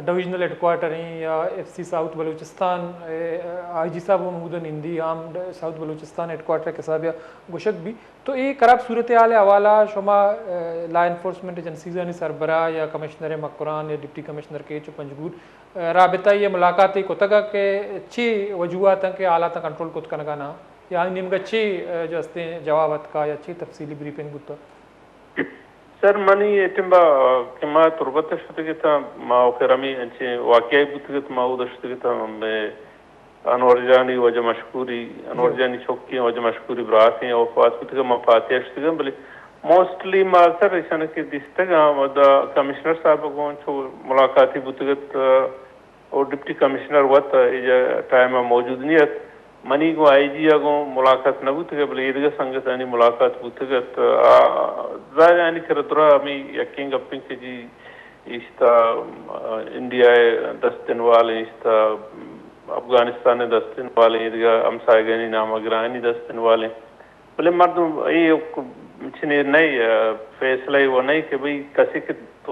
ڈویژنل ہیڈ کوارٹر ایں یا ایف سی ساؤتھ بلوچستان، اے، آئی جی صاحب ہم ہمودا نندی، آ ہم ساؤتھ بلوچستان ہیڈ کوارٹر ء حساب ء گوشگ بی۔ تو اے خراب صورتحال ء حوالہ شما، اے، لا انفورسمنٹ ایجنسیزانی سربراہ یا کمشنر مکران یا ڈپٹی کمشنر کیچ و پنجگور، اے، رابطہ یا ملاقات کتگ کہ چی وجوہات ہیں کہ حالات کنٹرول کت کنگا نہ یا آئی نیمگا چی، اے، جو ہستیں جواب اتکا یا چی تفصیلی بریفنگ بوتا؟ سر، منی اے ٹیمبا کہ ما تربت ء شتگ اتاں، ما آخر ہمے انچیں واقعہ بوتگ ات، ما اودا شتگ اتاں، مئے انور جانی واجہ مشکوری، انور جی۔ جانی چکیں واجہ مشکوری براتیں وفات بوتگ، ما فاتحہ شتگ، بلے موسٹلی ما سر ایشان کہ دیستگ آں، ودا کمشنر صاحب گوں چو ملاقاتی بوتگ ات، او ڈپٹی کمشنر وت ایجا ٹائم ء موجود نہ ات۔ منی گوں آئی جی ء گوں ملاقات نہ بوتگ ات، بلے ایدگہ سنگتانی ملاقات بوتگ ات۔ آ، ظاہر آنی کرا درا ہمیں یکیں گپیں کہ جی ایشتا، آ، انڈیا ء دست انوال ایں، ایشتا افغانستان ء دست انوال ایں، ایدگہ ہمسایگانی نام گرانی دست انوال ایں۔ بلے مردم اے چنے نئے، آ، فیصلہ اے وہ نئے کہ بھئی کسی کہ تو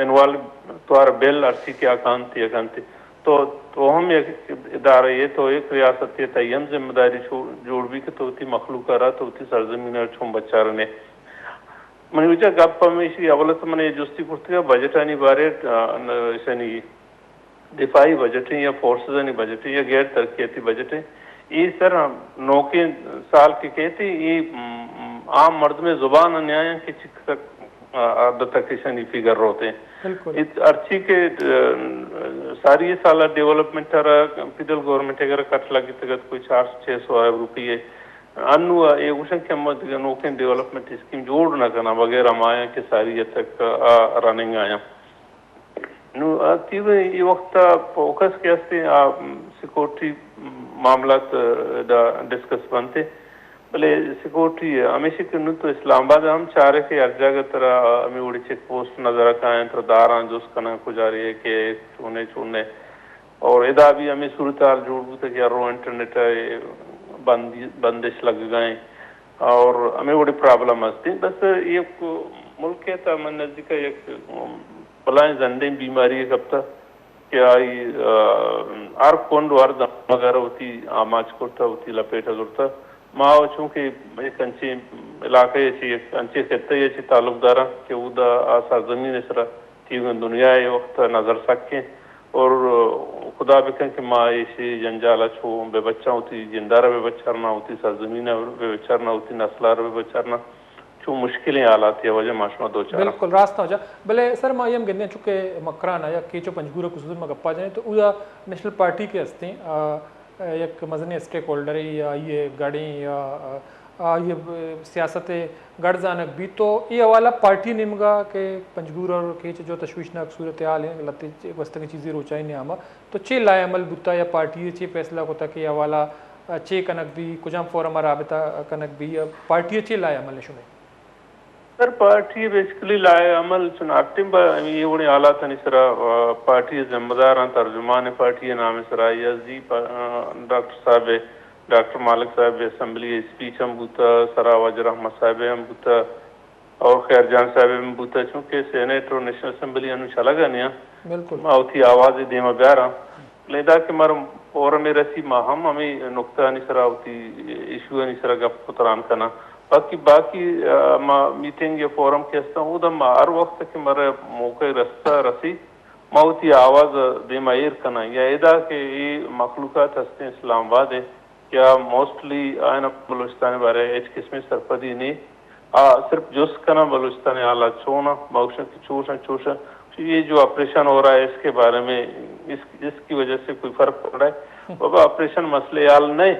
انوالو توار بل ہرچی کہ آ کانتی یا کانتی۔ تو، تو ہم یک ادارہ اے، تو یک ریاست اے، تئی ہم ذمہ داری چھو-، جوڑ بی کہ تو وتی مخلوق ء را، تو وتی سرزمین ء را چون بچارنے۔ منی وجہ گپ ہمیشی، اول تو من یہ جستی کرتگا بجٹانی بارے، آ، ن-، ایشانی دفاعی بجٹ ہیں یا فورسز آنی بجٹ ہیں یا غیر ترقیاتی بجٹ ہیں، یہ سر ہم نوکیں سال کے کہتے ہیں، یہ، م، عام مردم زبان نیایا کہ چک تک، آ، آ، دتک ایشانی فگر روتے ہیں۔ بالکل۔ ات-، ہرچی کہ، آ، ساری سال ڈیولپمنٹ را فیڈرل گورنمنٹ اگر کٹ لگی تگت کوئی چار سو چھ سو ارب روپیے انو اے گوشن کہ ہم دگہ نوکیں ڈیولپمنٹ اسکیم جوڑ نہ کناں بغیر ہمایاں کہ ساری حد تک آ رننگ آیاں۔ نو آ تیویں اے وقت ء فوکس کہ ہستیں آ سیکورٹی معاملات ء دا ڈسکس بنتے، بلے سیکورٹی ء ہمیشہ کہ نو تو اسلام آباد ء ہم چارے کہ ہر جاگہ ترا ہمیں وڑی چیک پوسٹ نظر ء کائیں، ترا داراں جست کناں کجا رہے کہ چونے چونے۔ اور ادا بھی ہمیں صورتحال جوڑ بوتا کہ ہر رو انٹرنیٹ ء بندی-، بندش لگ گئے اور ہمیں وڑی پرابلم ہستی۔ بس یک ملک ء تا من نزدیک ء یک بلائیں زنڈیں بیماری ء کپتا کہ آئی، آ، ہر کنڈ و ہر دمگ ء را وتی آماچ کرتا، وتی لپیٹ ء زرتا۔ ما و چونکہ یک انچیں علاقہ ء چہ، یک انچیں خطہ ء چہ تعلق داراں کہ اودا آ سرزمین ء سرا تیوگیں دنیا ء وقت ء نظر سکیں اور خدا بکن کہ ما ایشی جنجال ء چو بہ بچاں، وتی جند ء را بہ بچارناں، وتی سرزمین ء بہ بچارناں، وتی نسل ء را بہ بچارناں۔ چو مشکلیں حالاتے ء واجہ ما شما دوچاراں۔ بالکل راست واجہ۔ بلے سر ما اے ہم گندیں چونکہ مکران ء یا کیچ و پنجگور ء خصوصاً ما گپا جنیں تو اودا نیشنل پارٹی کہ ہستیں، آ، یک مزنیں اسٹیک ہولڈرے یا آئی ء گڑیں یا، آ، آئی ء سیاست ء گڑ زانگ بیت تو اے حوالہ پارٹی نیمگا کہ پنجگور اور کیچ جو تشویشناک صورتحال ہیں، لتے گوستگیں چیزی روچائی نیاما تو چے لائے عمل بوتا یا پارٹی ء چے فیصلہ کتا کہ اے حوالہ چے کنگ بی، کجام فورم ء رابطہ کنگ بی، پارٹی ء چے لائے عمل شمے؟ سر، پارٹی ء بیسیکلی لائے عمل چون ہر ٹیم با اے وڑیں حالاتانی سرا، آ، پارٹی ء ذمہ داراں، ترجمان پارٹی ء نام ء سرا آئی ایس جی پا-، آ، ڈاکٹر صاحب ء، ڈاکٹر مالک صاحب ء اسمبلی ء اسپیچ ہم بوتا، سرا واجہ رحمت صاحب ء ہم بوتا اور خیر جان صاحب ء ہم بوتا، چونکہ سینیٹ اور نیشنل اسمبلی انو چلگ ء نیاں۔ بالکل۔ ما وتی آواز ء دیما بیاراں۔ بلے ادا کہ مارا فورم ء رسی، ما ہم ہمے نکتہ آنی سرا وتی ایشو آنی سرا گپ و تران کناں۔ باقی، باقی، آ، ما میٹنگ یا فورم کہ ہستاں، اودا ما ہر وقت کہ مارا موقع رستہ رسی، ما وتی آواز دیما ایر کناں۔ یا ادا کہ اے مخلوقات ہستیں اسلام آباد ء، کہ آ موسٹلی آیانا بلوچستان ء بارے ء ہچ قسمیں سرپدی نی۔ آ صرف جست کناں بلوچستان ء حالات چون آں، ما گوشاں کہ چوش آں، چوش آں۔ اے جو آپریشن ہو رہا ہے اس کے بارے میں اس، اس کی وجہ سے کوئی فرق پڑ رہا ہے؟ بابا آپریشن مسئلہ حل نہیں،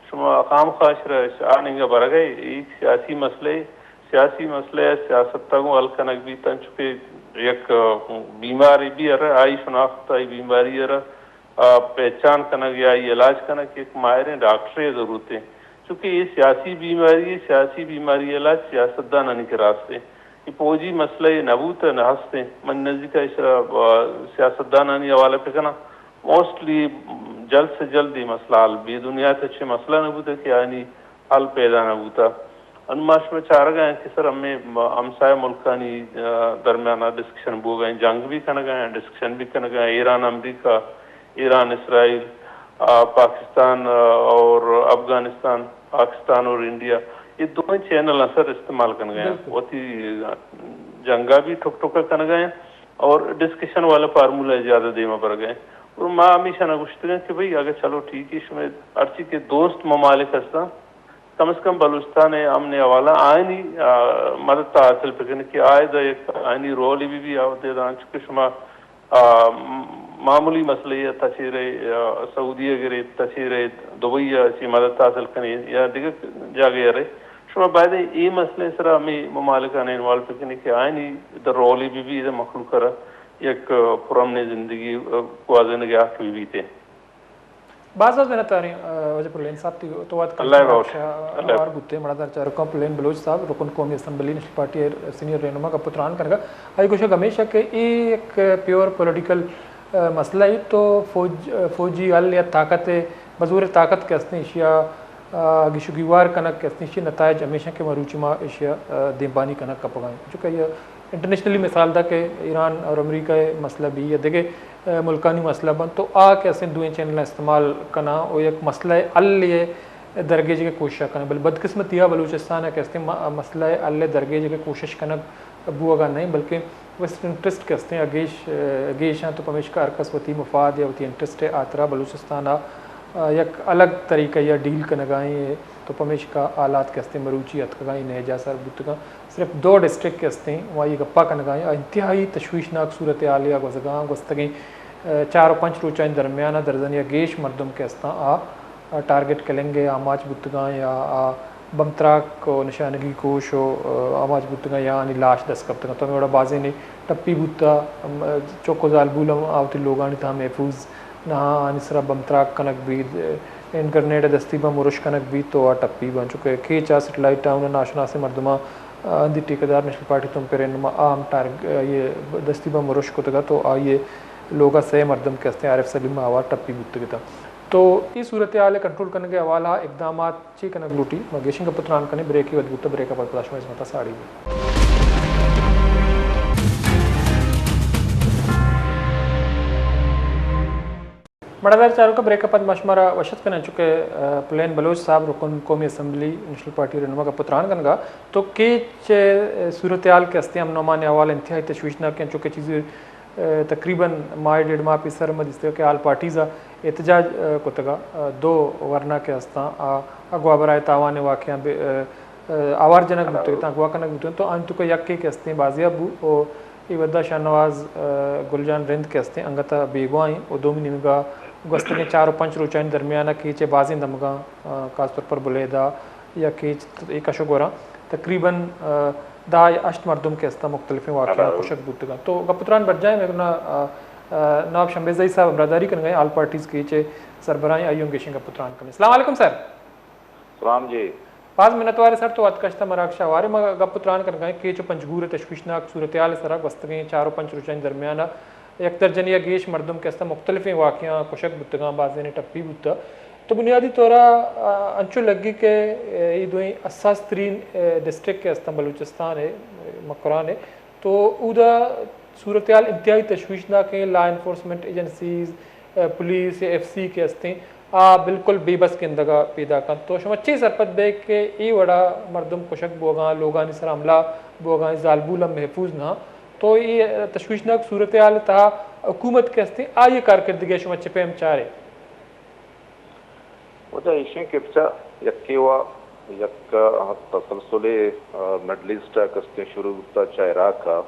شما خام خواہ شرا آننگا برگئے، ایک سیاسی مسئلہ، سیاسی مسئلہ ہے، سیاست تگوں حل کنگ بیتن، چونکہ یک بیماری بھی ارے، آئی شناخت، آئی بیماری ارے، آ، پہچان کنگ یا آئی علاج کنگ یک ماہریں ڈاکٹرے ضرورت ہے، چونکہ یہ سیاسی بیماری ہے، سیاسی بیماری علاج سیاستدانانی کرا است ہے۔ یہ فوجی مسئلہ یہ نہ بوت نہ ہست ہے۔ من نزدیک اشرا، آ، سیاستدانانی حوالہ پہ کناں، موسٹلی جلد سے جلد یہ مسئلہ حل بی۔ دنیا تچے مسئلہ نہ بوت کہ آنی حل پیدا نہ بوتا۔ انو ما شما چارگا ہیں کہ سر ہمیں ہمسایہ ملکانی، آ، درمیان ڈسکشن بوگا ہیں، جنگ بھی کنگا ہیں، ڈسکشن بھی کنگا ہیں، ایران امریکہ، ایران اسرائیل، آ، پاکستان، آ، اور افغانستان، پاکستان اور انڈیا، یہ دوئیں چینل ہیں سر استعمال کنگا ہیں۔ بالکل۔ وتی، آ، جنگا بھی ٹک ٹکا کنگا ہیں اور ڈسکشن والا فارمولا زیادہ دیما برگا ہیں۔ اور ما ہمیشہ نہ گوشتگا کہ بھئی اگر چلو ٹھیک ہے، شما ہرچی کہ دوست ممالک ہستاں، کم از کم بلوچستان ء امن ء حوالہ آئینی، آ، مدد ء حاصل بکن کہ آئے دا یک آئینی رول بھی بھی آوتے دا، انچو کہ شما، آ، م-، معمولی مسئلہ ء تچیرے، آ، سعودی ء گرے تچیرے دبئی ء چی مدد حاصل کنے یا دیگر جاگہ ء رے، شما باید اے مسئلہ سرا ہمیں ممالکان انوالو بکنے کہ آئینی دا رول بھی بھی دا مخلوق را یک پرامن زندگی، آ، گوازینگ ء حق بھی بیتے۔ باز باز منت داریں، آ، واجہ پرلین صاحب، تی تو وت اللہ کنسرن بخش۔ آفشا اللہ۔ اوار بوتے، مڑادار چارکاں پرلین بلوچ صاحب، رکن قومی اسمبلی نیشنل پارٹی ء سینئر رہنما گپ و تران کنگا۔ آئی گوشگ ہمیشہ کہ اے یک پیور پولیٹیکل، آ، مسئلہ ہے تو فوج، آ، فوجی حل یا طاقت، بزور طاقت کہ ہستیں اشیا، آ، گیش و گیوار کنگ کہ ہستیں اشی نتائج ہمیشہ کہ مروچی ما اشیا، آ، دیمبانی کنگ کپگا ہیں۔ چونکہ یہ انٹرنیشنلی مثال دا کہ ایران اور امریکہ ء مسئلہ بھی یا دگہ، آ، ملکانی مسئلہ بنت تو آ کہ اسیں دوئیں چینل استعمال کناں و یک مسئلہ حل ء درگیجگ ءِ کوشش ءَ کنگ، بلے بدقسمتی ءَ بلوچستان ءَ کہ استیں م-، مسئلہ ءِ حل ءِ درگیجگ ءِ کوشش کنگ بوگ ءَ نہ انت، بلکیں ویسٹڈ انٹرسٹ کہ استیں آ گیش، آ، گیش انت، تو پمیشکا ہر کس وتی مفاد یا وتی انٹرسٹ ءِ ہاترا بلوچستان ءَ، آ، یک الگ طریقہ یا ڈیل کنگ ءَ ایں، تو پمیشکا حالات کہ استیں مروچی اتکگ ءَ ایں نہج ءَ سر بوتگ ءَ۔ صرف دو ڈسٹرکٹ کہ استیں، ما یہ گپا کنگ ءَ ایں، آ انتہائی تشویشناک صورتحالے ءَ گوزگ ءَ ایں، گوستگیں، آ، چار و پنچ روچانی درمیان ءَ درزن یا گیش مردم کہ استاں، آ، آ، ٹارگٹ کلنگ ءِ آماچ بوتگاں یا آ بم تراک و نشانگی کوش و، آ، آماچ بوتگاں یا آنی لاش دست کپتگاں۔ تو ہمے وڑا بازینے ٹپی بوتا، ام، چک و زالبول ہم آ وتی لوگانی تہا محفوظ نہ آں، آنی سرا بم تراک کنگ بیت، ہینڈ گرنیڈ ءِ دستی بم ارش کنگ بیت تو آ ٹپی باں۔ چونکہ کیچ ءَ سیٹلائٹ ٹاؤن ءِ ناشناسیں مردماں، آ، ہندی ٹھیکیدار نیشنل پارٹی تمپ ءِ رہنما آ ہم ٹارگ-، آ، یہ دستی بم ارش کتگ ات و آئی ءِ لوگ ءَ سئے مردم کہ استیں عارف سلیم ءَ آوار ٹپی بوتگ اتاں۔ تو اے صورتحال ءِ کنٹرول کنگ ءِ حوالہ ءَ اقدامات چے کنگ لوٹی؟ ما گیشیں گپ ءُ تران کنیں، بریکے وت بوتہ، بریک ءَ پد پدا شمئے ہزمت ءَ ساڑی بیں۔ مڑاہدار چاروکاں، بریک ءَ پد ما شمارا وش اتک کنیں، چونکہ، آ، پلین بلوچ صاحب رکن قومی اسمبلی نیشنل پارٹی ءِ رہنما گپ ءُ تران کنگ ءَ۔ تو کیچ ءِ صورتحال کہ استیں امن و امان ءِ حوالہ ءَ انتہائی تشویشناک ایں، چونکہ چیزے، آ، تقریباً ماہ ڈیڑھ ماہ پیسر ما دیستگ کہ آل پارٹیز ءَ احتجاج، آ، کتگ ءَ، آ، دو ورنا کہ استاں، آ، اغوا برائے تاوان ءِ واقعہ بے-، آ، آ، آوار جنگ بوتگ اتاں، اغوا کنگ بوتگ اتاں، تو آنی توکا یکے کہ استیں بازیاب بو، او اے وھدا شاہنواز، آ، گل جان رند کہ استیں انگت ءَ بیگواہ ایں، او دومی نیمگا گوستگیں چار و پنچ روچانی درمیان ءَ کیچ ءِ بازیں دمگاں، آ، خاص طور پر بلیدہ یا کیچ ءِ کش و گوراں تقریباً، آ، دہ یا ہشت مردم کہ استاں مختلفیں واقعہ کشگ بوتگاں۔ تو گپ ءُ تران برجاہ ایں، مئے گونا، آ، آ، نواب شمبے زئی صاحب ہمراہداری کنگ ءَ ایں، آل پارٹیز کیچ ءِ سربراہ ایں، آئی ءَ ہم گیشیں گپ ءُ تران کنیں۔ السلام علیکم سر۔ سلام جی۔ باز منتوار سر، تو وت کشتہ مراگش ءَ ہوارے۔ ما گپ ءُ تران کنگ ءَ ایں کیچ ءُ پنجگور ءِ تشویشناک صورتحال ءِ سرا گوستگیں چار ءُ پنچ روچانی درمیان ءَ یک درجنے ءَ گیش مردم کہ استاں مختلفیں واقعہاں کشگ بوتگاں، بازینے ٹپی بوتہ۔ تو بنیادی طور ءَ، آ، انچو لگی کہ، آ، اے دوئیں حساس ترین، آ، ڈسٹرکٹ کہ استاں بلوچستان ءِ، مکران ءِ، تو اودا صورتحال انتہائی تشویشناک ایں، لا انفورسمنٹ ایجنسیز، آ، پولیس یا ایف سی کہ استیں، آ بالکل بے بس گندگ ءَ پیداک انت۔ تو شما چے سرپد بئے کہ اے وڑا مردم کشگ بوگاں، لوگانی سرا حملہ بوگاں، زالبول ہم محفوظ نہ انت؟ تو اے تشویشناک صورتحال ءِ تہا حکومت کہ استیں، آئی ءِ کارکردگی ءَ شما چہ پیم چارے؟ وجہ ایشیں کہ بچا یکے وا یک تسلسلے، آ، مڈل ایسٹ ءَ کہ استیں شروع بوتا چہ عراق ءَ،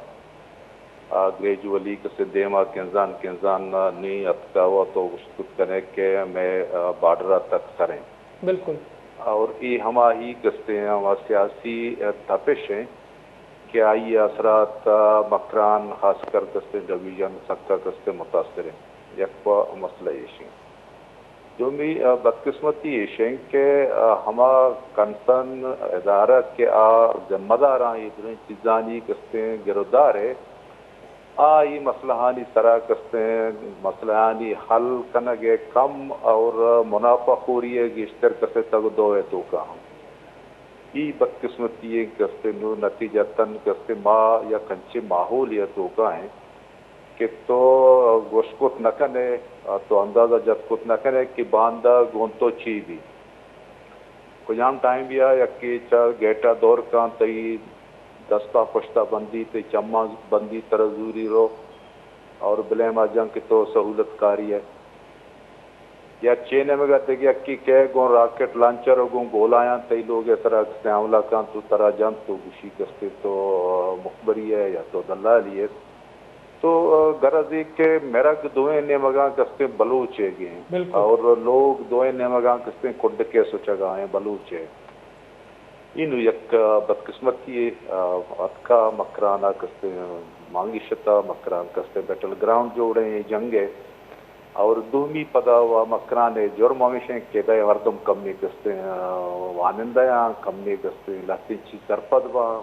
آ، گریجولی کسے دیما کنزان کنزان نی اتکا وا تو گوشت کت کنے کہ مئے، آ، بارڈر ءَ تک سریں۔ بالکل۔ اور اے ہما ہی کسے ہما سیاسی، آ، تپش ہیں کہ آئی اثرات، آ، مکران خاص کر کسے ڈویژن سکا کسے متاثر ہیں۔ یک وا مسئلہ ایشیں۔ دومی، آ، بدقسمتی ایش انت کہ، آ، ہما کنسرن ادارہ کہ آ ذمہ داراں اے دریں چیزانی کستیں گرودار ء، آ اے مسئلہانی سرا کستیں مسئلہانی حل کنگ ء کم اور منافع خوری ء گیشتر کسے تگ دو ء توکا ہم۔ ای بدقسمتی ء کستیں نو نتیجہ تن کستیں ما یک انچیں ماحولے ء توکا ہیں کہ تو گوش کت نہ کن ئے، تو اندازہ جت کت نہ کن ئے کہ باندا گوں تو چی بی۔ کجام ٹائم بیا یکے چہ گیٹ ء دور کن، تئی دست ء پشت ء بندی، تئی چماں بندی، ترا زوری رو اور بلیم ء جن کہ تو سہولت کاری ئے۔ یا چے نیمگ ء دگہ یکے کئے گوں راکٹ لانچر ء گوں گولایاں تئی لوگ ء سرا کستیں حملہ کنت، تو ترا جنت، تو گوشی کستیں تو مخبری ئے یا تو دلالی ئے۔ تو، آ، گرز ای کہ مرگ دوئیں نیمگاں کستیں بلوچ ء گیں۔ بالکل۔ اور لوگ دوئیں نیمگاں کستیں کڈکے سچگا ہیں بلوچ ء۔ اینو یک، آ، بدقسمتی ء، آ، اتکا مکران ء کستیں مانگیشت ء مکران کستیں بیٹل گراؤنڈ جوڑیں اے جنگ ء۔ اور دومی پدا و مکران ء جرم ہمیش انت کہ دے مردم کمی کستیں، آ، وانندہ آں، کمی کستیں لہتیں چیز سرپد باں۔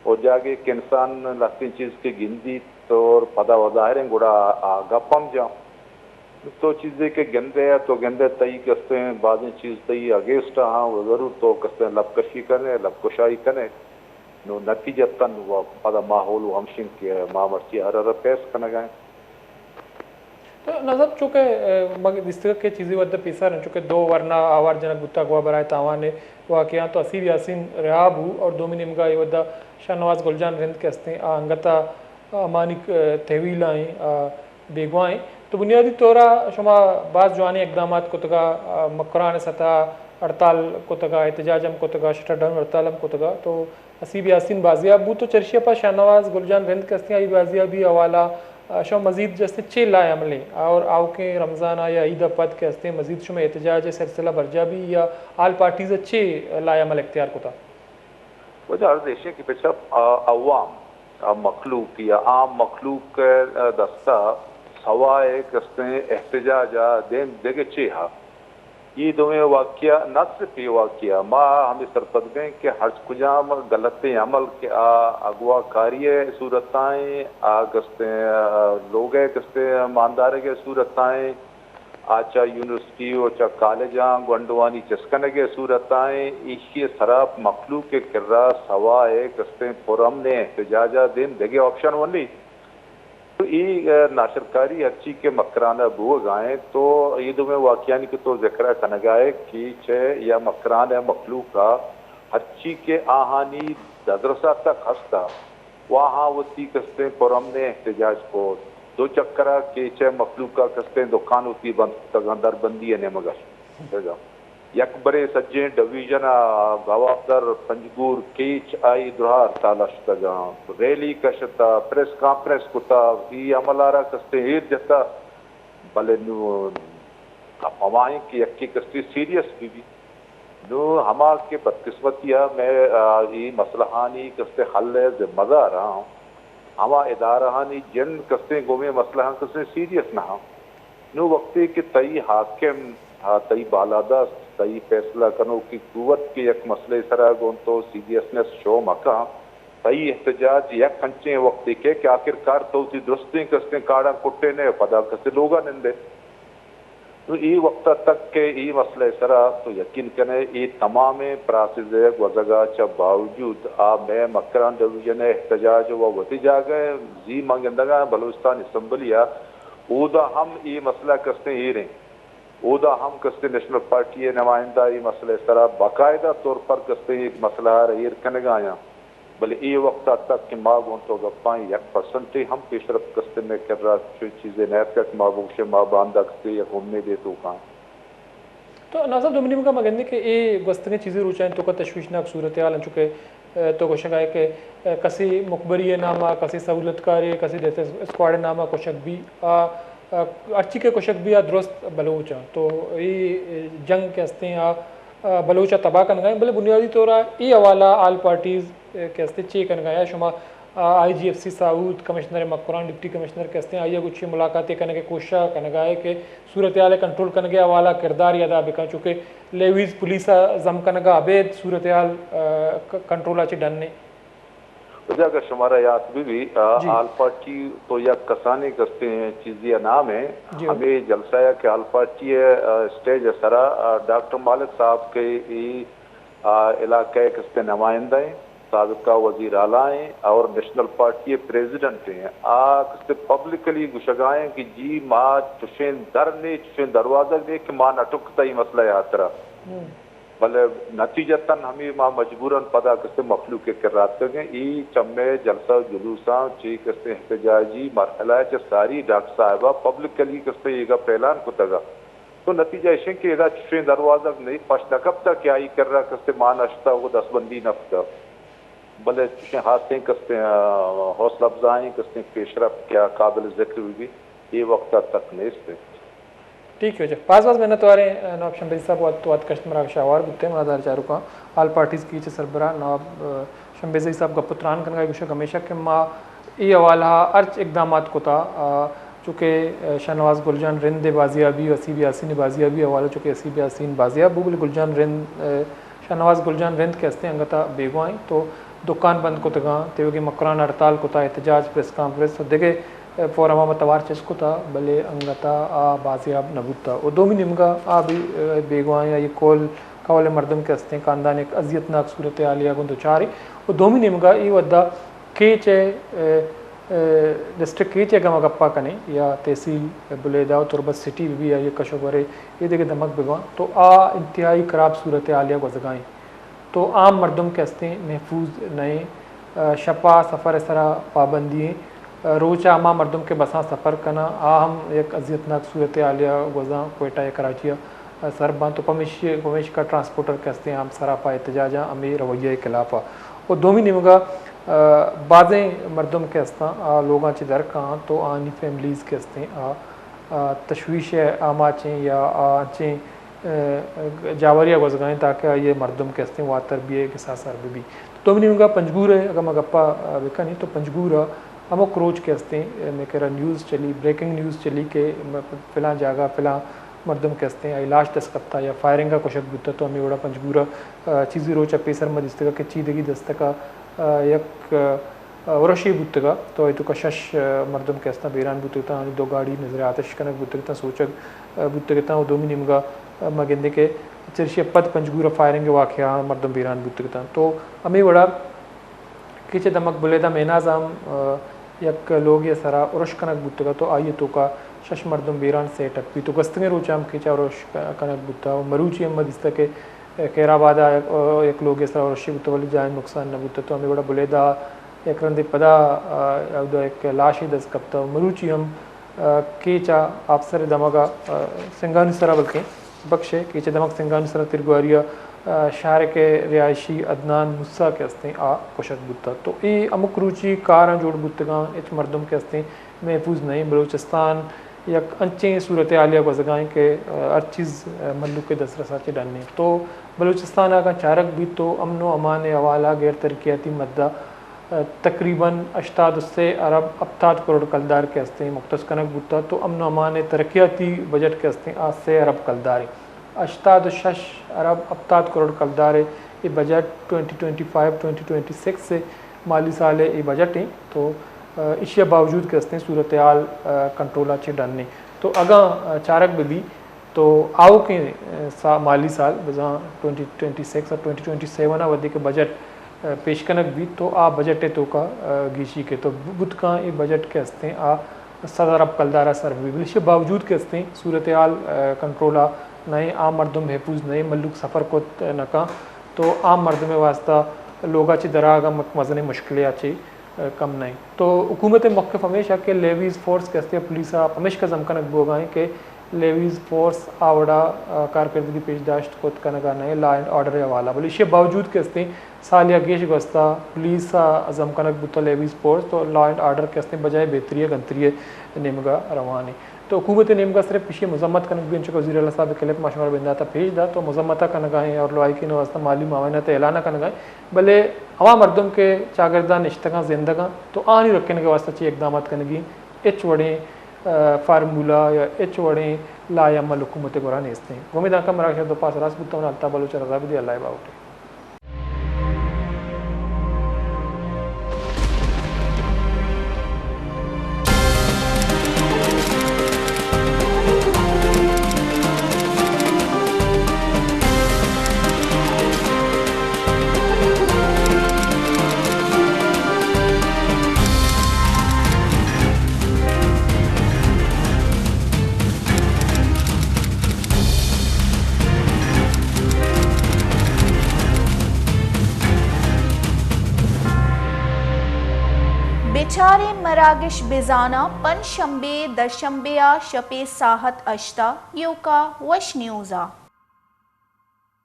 او جاگے کہ انسان لہتیں چیز کہ گندیت اور پدا و ظاہریں گڑا آ گپ ہم جاں۔ تو چیزے کہ گندے ء تو گندے تئی کستیں بازیں چیز تئی اگینسٹ ء ہاں و ضرور تو کستیں لب کشی کنے، لب کشائی کنے۔ نو نتیجہ تن و پدا ماحول و ہمشنگ کہ ما مرچی ہر ہر فیس کنگا ہیں۔ تو ناصر، چونکہ، ء، ما دیستگ کہ چیزی وھد ء پیسر انت، چونکہ دو ورنا آوار جنگ بوتگ، اغوا برائے تاوان ء واقعہ، تو حسیب یاسین رہا بو اور دومی نیمگا اے وھد ء شاہنواز گلجان رند کہ ہستیں، آ انگت ء ہمانی، ء، تحویل ء ایں، آ بیگواہ ایں۔ تو بنیادی طور ء شما باز جوانیں اقدامات کتگ ء، آ، مکران ء سطح ء ہڑتال کتگ ء، احتجاج ہم کتگ ء، شٹر ڈاؤن ہڑتال ہم کتگ ء۔ تو حسیب یاسین بازیاب بوت و چرشی ء پد شاہنواز گلجان رند کہ ہستیں، آئی بازیابی ء حوالہ ء شما مزید جستے چے لائے عملیں اور آؤکیں رمضان ء یا عید ء پد کہ ہستیں مزید شما احتجاج ء سلسلہ برجا بی یا آل پارٹیز ء چے لائے عمل اختیار کتا؟ واجہ عرض ایشیں کہ پچا، آ، عوام، آ، مخلوق یا عام مخلوق ء دستا سوائے کہ ہستیں احتجاج ء دیم دگہ چے ہا؟ اے دوئیں واقعہ، نہ صرف اے واقعہ، ما ہمے سرپد بیں کہ ہرچ کجام غلطیں عمل کہ آ اغواکاری ء صورتائیں، آ گستیں، آ، لوگ ء گستیں ماندارگ ء صورتائیں، آ چہ یونیورسٹی و چہ کالجاں گونڈوانی چست کنگ ء صورتائیں، ایشی ء سرا مخلوق ء کرا سوائے گستیں پرامنیں احتجاج ء دیم دگہ آپشن ونی۔ تو اے، ء، ناشرکاری ہرچی کہ مکران ء بوگ ء انت، تو اے دوئیں واقعانی کہ تو ذکر ء کنگ ء ئے، کیچ ء یا مکران ء مخلوق ء ہرچی کہ آہانی دزرس ء تک ہست ء، و آہاں وتی کستیں پرامنیں احتجاج کو۔ دو چکر ء کیچ ء مخلوق ء کستیں دکان وتی بند کتگ انت، دربندی ء نیمگ ء شتگ انت۔ یک برے سجیں ڈویژن ء گوادر، پنجگور، کیچ آئی درا ہڑتال ء شتگ انت۔ ریلی کشت ء پریس کانفرنس کت ء اے عمل ء را کستیں ایر جت ء، بلے نوں گپ ہما انت کہ یکے کسے سیریس بہ بیت۔ نوں ہما کہ بدقسمتی ء مئے، آ، اے مسئلہانی کستیں حل ء ذمہ دار آں، ہما ادارہانی جند کستیں گوں اے مسئلہاں کستیں سیریس نہ آں۔ نوں وقتے کہ تئی حاکم، آ، تئی بالادست، تئی فیصلہ کنوکی قوت کہ یک مسئلہ سرا گوں تو سیریسنس شو مکن، تئی احتجاج یک انچیں وقتے کہ، کہ آخر کار تو وتی درستیں کستیں کارڈاں کٹے نہ، پدا کسے لوگا نندے۔ نوں اے وقت ء تک کہ اے مسئلہ ء سرا تو یقین کن ئے، اے تمامیں پراسز ء گوزگ ء چہ باوجود آ مئے مکران ڈویژن ء احتجاج و وتی جاگہ ء، زی من گندگ ء بلوچستان اسمبلی ء اودا ہم اے مسئلہ کستیں ایر انت۔ اودا ہم کستیں نیشنل پارٹی ء نمائندہ اے مسئلہ ء سرا باقاعدہ طور پر کستیں اے مسئلہ ء را ایر کنگ ء آیاں۔ بلے اے وقت ء تک کہ ما گوں تو گپاں یک پرسنٹے ہم پیشرفت کستیں مئے کرا چو چیزے نہ اتکگ کہ ما بگوشیں ما باندا کستیں یک امیدے توکاں۔ تو ناصر، دومی نیمگا ما گندیں کہ اے گوستگیں چیزے روچانی توکا تشویشناک صورتحال انت، چونکہ، ء، تو گوشگ ء ئے کہ، ء، کسے مخبری ء نام ء، کسے سہولت کارے، کسے ڈیتھ اسکواڈ ء نام ء کشگ بی، آ، آ، ہرچی کہ کشگ بی آ درست بلوچ انت۔ تو اے جنگ کہ ہستیں آ، آ، بلوچ ء تباہ کنگا انت، بلے بنیادی طور ء اے حوالہ آل پارٹیز کہ ہستیں چے کنگا یا شما، آ، I G F C South, commissioner Makran, deputy commissioner کہ ہستیں، آئی ء گوں چی ملاقاتے کنگ ء کوشش ء کنگا ئے کہ صورتحال ء کنٹرول کنگ ء حوالہ کردارے ادا بکن، چونکہ لیویز پولیس ء ضم کنگ ء ابید صورتحال، آ، ک-، کنٹرول ء چہ ڈن انت۔ واجہ اگر شمارا یات بہ بی، آ، جی۔ آل پارٹی تو یک کسانیں کستیں چیزے ء نام ء۔ جی۔ ہمے جلسہ ء کہ آل پارٹی ء، آ، اسٹیج ء سرا، آ، ڈاکٹر مالک صاحب کہ اے آ علاقہ ء کستیں نمائندہ ایں، سابقہ وزیر اعلیٰ ایں اور نیشنل پارٹی ء پریزیڈنٹ ایں۔ آ کستیں پبلکلی گوشگا ایں کہ جی ما چشیں در نے، چشیں دروازگ نے کہ ما نہ ٹکتا اے مسئلہ ء ہاترا۔ ہم۔ بلے نتیجتاً ہمے ما مجبوراً پدا کستیں مخلوق ء کرا اتکگیں۔ اے چمے جلسہ و جلوساں چے کستیں احتجاجی مرحلہ ء چہ ساری ڈاکٹر صاحبہ پبلکلی کستیں اے گپ اعلان کتگ۔ تو نتیجہ ایش انت کہ ادا چشیں دروازگ نہیں پش نہ کپتگ کہ آئی کرا کستیں مان اشتگ و دستبندی نہ کتگ۔ بلے چشیں ہاسیں کستیں، آ، حوصلہ افزائیں کستیں پیشرفت کہ آ قابل ذکر بہ بیت، اے وقت ء تک نیست انت۔ ٹھیک ہے، جی۔ باز باز منت واریں، آ، نواب شمبیزی صاحب، وقت، وقت کشت مراگش آوار بوتے، منا دار چاروکاں آل پارٹیز کیچ سربراہ نواب، آ، شمبیزئی صاحب گپ و تران کنگا گوشگ ہمیشہ کہ ما اے حوالہ ء ہرچ اقدامات کتا، آ، چونکہ، آ، شاہنواز گلجان رند ء بازیابی و حسیب یاسین ء بازیابی حوالہ چونکہ حسیب یاسین بازیاب بو، بلے گلجان رند، آ، شاہنواز گلجان رند کہ ہستیں انگتا بیگواہ انت تو دکان بند کتگاں، تیوگیں مکران ہڑتال کتا، احتجاج، پریس کانفرنس و دگہ، آ، فورم ء توار چست کتا، بلے انگتا آ بازیاب نہ بوتا۔ و دومی نیمگا آ بھی، آ، بیگواہ انت، آئی کول کہول ء مردم کہ ہستیں خاندان یک اذیت ناک صورتحالے ء گوں دچار انت۔ و دومی نیمگا اے وھدا کیچ ء، ء، ڈسٹرکٹ کیچ ءِ اگاں ما گپا کنیں یا تحصیل بلیدہ و تربت سٹی بہ بی یا کش و گورے اے دگہ دمگ بہ باں تو آ انتہائی خراب صورتحالے ءَ گوزگا ایں۔ تو عام مردم کہ استیں محفوظ نہ ایں، شپا سفر ءِ سرا پابندی ایں، روچا ہما مردم کہ بساں سفر کناں آ ہم یک اذیت ناک صورتحالے ءَ گوزاں کوئٹہ یا کراچی ءَ سر باں تو پمیشی پمیشکا ٹرانسپورٹر کہ استیں ہم سراپا احتجاجاں ہمے رویہ ءِ خلافا۔ و دومی نیمگا، آ، بازیں مردم کہ استاں آ لوگاں چہ در کاں تو آنی فیملیز کہ استیں آ، آ، تشویش ءِ آماچیں یا آ انچیں، آ، جاوریا گوزگائیں تاکہ آئی ءِ مردم کہ استیں واتر بی ءِ گسا سر بہ بی۔ تو دومی نیمگا پنجگور ءِ اگاں ما گپا، آ، بکنیں تو پنجگور ءَ ہمک روچ کہ استیں، آ، مئے کرا نیوز چلی، بریکنگ نیوز چلی کہ م-، فلاں جاگہ فلاں مردم کہ استیں آئی لاش دست کپتا یا فائرنگ ءَ کشگ بوتا تو ہمے وڑا پنجگور ءَ، آ، چیزی روچ ءَ پیسر ما دیستگا کہ چیدگی دستک ءَ، آ، یک، آ، ارشے بوتگا تو آئی توکا شش، آ، مردم کہ استاں بیران بوتگتاں، آنی دو گاڑی نظر آتش کنگ بوتگتاں، سوچگ، آ، بوتگتاں و دومی نیمگا، آ، ما گندیں کہ چرشی ءَ پد پنجگور ءَ فائرنگ ءِ واقعہ مردم بیران بوتگتاں تو ہمے وڑا کیچ ءِ دمگ بلیدہ میناز ءَ ہم، آ، یک لوگے ءِ سرا ارش کنگ بوتگ ات و آئی ءِ توکا شش مردم بیران سے ٹپی تو گوستگیں روچ ءَ ہم کیچ ءَ ارش ک-، کنگ بوتگ و مروچی ہم ما دیستگ کہ خیر آباد ءَ یک، آ، یک لوگے ءِ سرا ارشے بوتگ ولی جاہیں نقصان نہ بوتگ تو ہمے وڑا بلیدہ ءَ یک رندے پدا، آ، اودا یک لاشے دست کپتگ و مروچی ہم، آ، کیچ ءَ آپسر ءِ دمگ ءَ، آ، سنگانی سرا بلکیں بکش ءِ کیچ ءِ دمگ سنگانی سرا تیرگواری ءَ، آ، شہرک ءِ رہائشی عدنان موسی کہ استیں آ کشگ بوتگ تو اے ہمک روچی کاراں جوڑ بوتگاں، ہچ مردم کہ استیں محفوظ نہ ایں۔ بلوچستان یک انچیں صورتحالے ءَ گوزگا ایں کہ، آ، ہر چیز، آ، مھلوک ءِ دسترس ءَ چہ ڈن ایں تو بلوچستان ءَ اگاں چارگ بیت تو امن و امان ءِ حوالہ غیر ترقیاتی مدہ تقریباً ہشتاد و سے ارب ہپتاد کروڑ کلدار کہ استیں مختص کنگ بوتگ تو امن و امان ءِ ترقیاتی بجٹ کہ استیں آ سے ارب کلدار ایں۔ ہشتاد و شش ارب ہپتاد کروڑ کلدار ءِ اے budget twenty twenty five twenty twenty six ءِ مالی سال ءِ اے بجٹ ایں تو، آ، ایشی ءِ باوجود کہ استیں صورتحال، آ، کنٹرول ءَ چہ ڈن ایں تو اگاں، آ، چارگ بہ بی تو آؤکیں، آ، سا-، مالی سال بزاں ٹوئنٹی ٹوئنٹی سکس اور ٹوئنٹی ٹوئنٹی سیون ءَ وھدے کہ بجٹ، آ، پیش کنگ بیت تو آ بجٹ ءِ توکا، آ، گیشی کیت تو بوت کاں اے بجٹ کہ استیں آ صد ارب کلدار ءَ سر بہ بیت، بلے ایشی ءِ باوجود کہ استیں صورتحال، آ، کنٹرول ءَ نہ ایں، عام مردم محفوظ نہ ایں، مھلوک سفر کت نہ کاں تو عام مردم ءِ واستہ لوگ ءَ چہ درآہگ ہم یک مزنیں مشکلے ءَ چہ کم نہ انت۔ تو حکومت ء موقف ہمیش ء کہ لیویز فورس کہ ہستی ء پولیس ء پمیشکا زم کنگ بوگ ء انت کہ لیویز فورس آ وڑا، آ، کارکردگی پیش داشت کت کنگ ء نہ انت لا اینڈ آرڈر ء حوالہ، بلے ایشی ء باوجود کہ ہستیں سال یا گیش گوستہ پولیس ء زم کنگ بوتہ لیویز فورس تو لا اینڈ آرڈر کہ ہستیں بجائے بہتری ء گنتری ء نیمگ ء روان انت۔ تو حکومت ء نیمگ ء صرف ایشی ء مذمت کنگ بی، انچو کہ وزیر اعلی صاحب ء کلپ ما شمارا بندات ء پیش دات تو مذمت ء کنگ ء انت اور لوائکی ء واستہ مالی معاونت ء اعلان ء کنگ ء انت۔ بلے ہما مردم کہ چاگرداں نشتگاں زندگاں تو آہانی رکھینگ ء واستہ چی اقدامات کنگی انت؟ ہچ وڑیں، آ، فارمولہ یا ہچ وڑیں لائحہ عمل حکومت ء گورا نیست انت۔ گوں امیداں کہ مراگش ء دو پاس راست بوتگ، الطاف بلوچ ء رضا بدی، اللہ ء باہوٹ۔ بچاریں مراگش بزاناں پنچ شنبے، دہ شنبے ء شپے ساہت ہشت ء ایوکا وش نیوز ء۔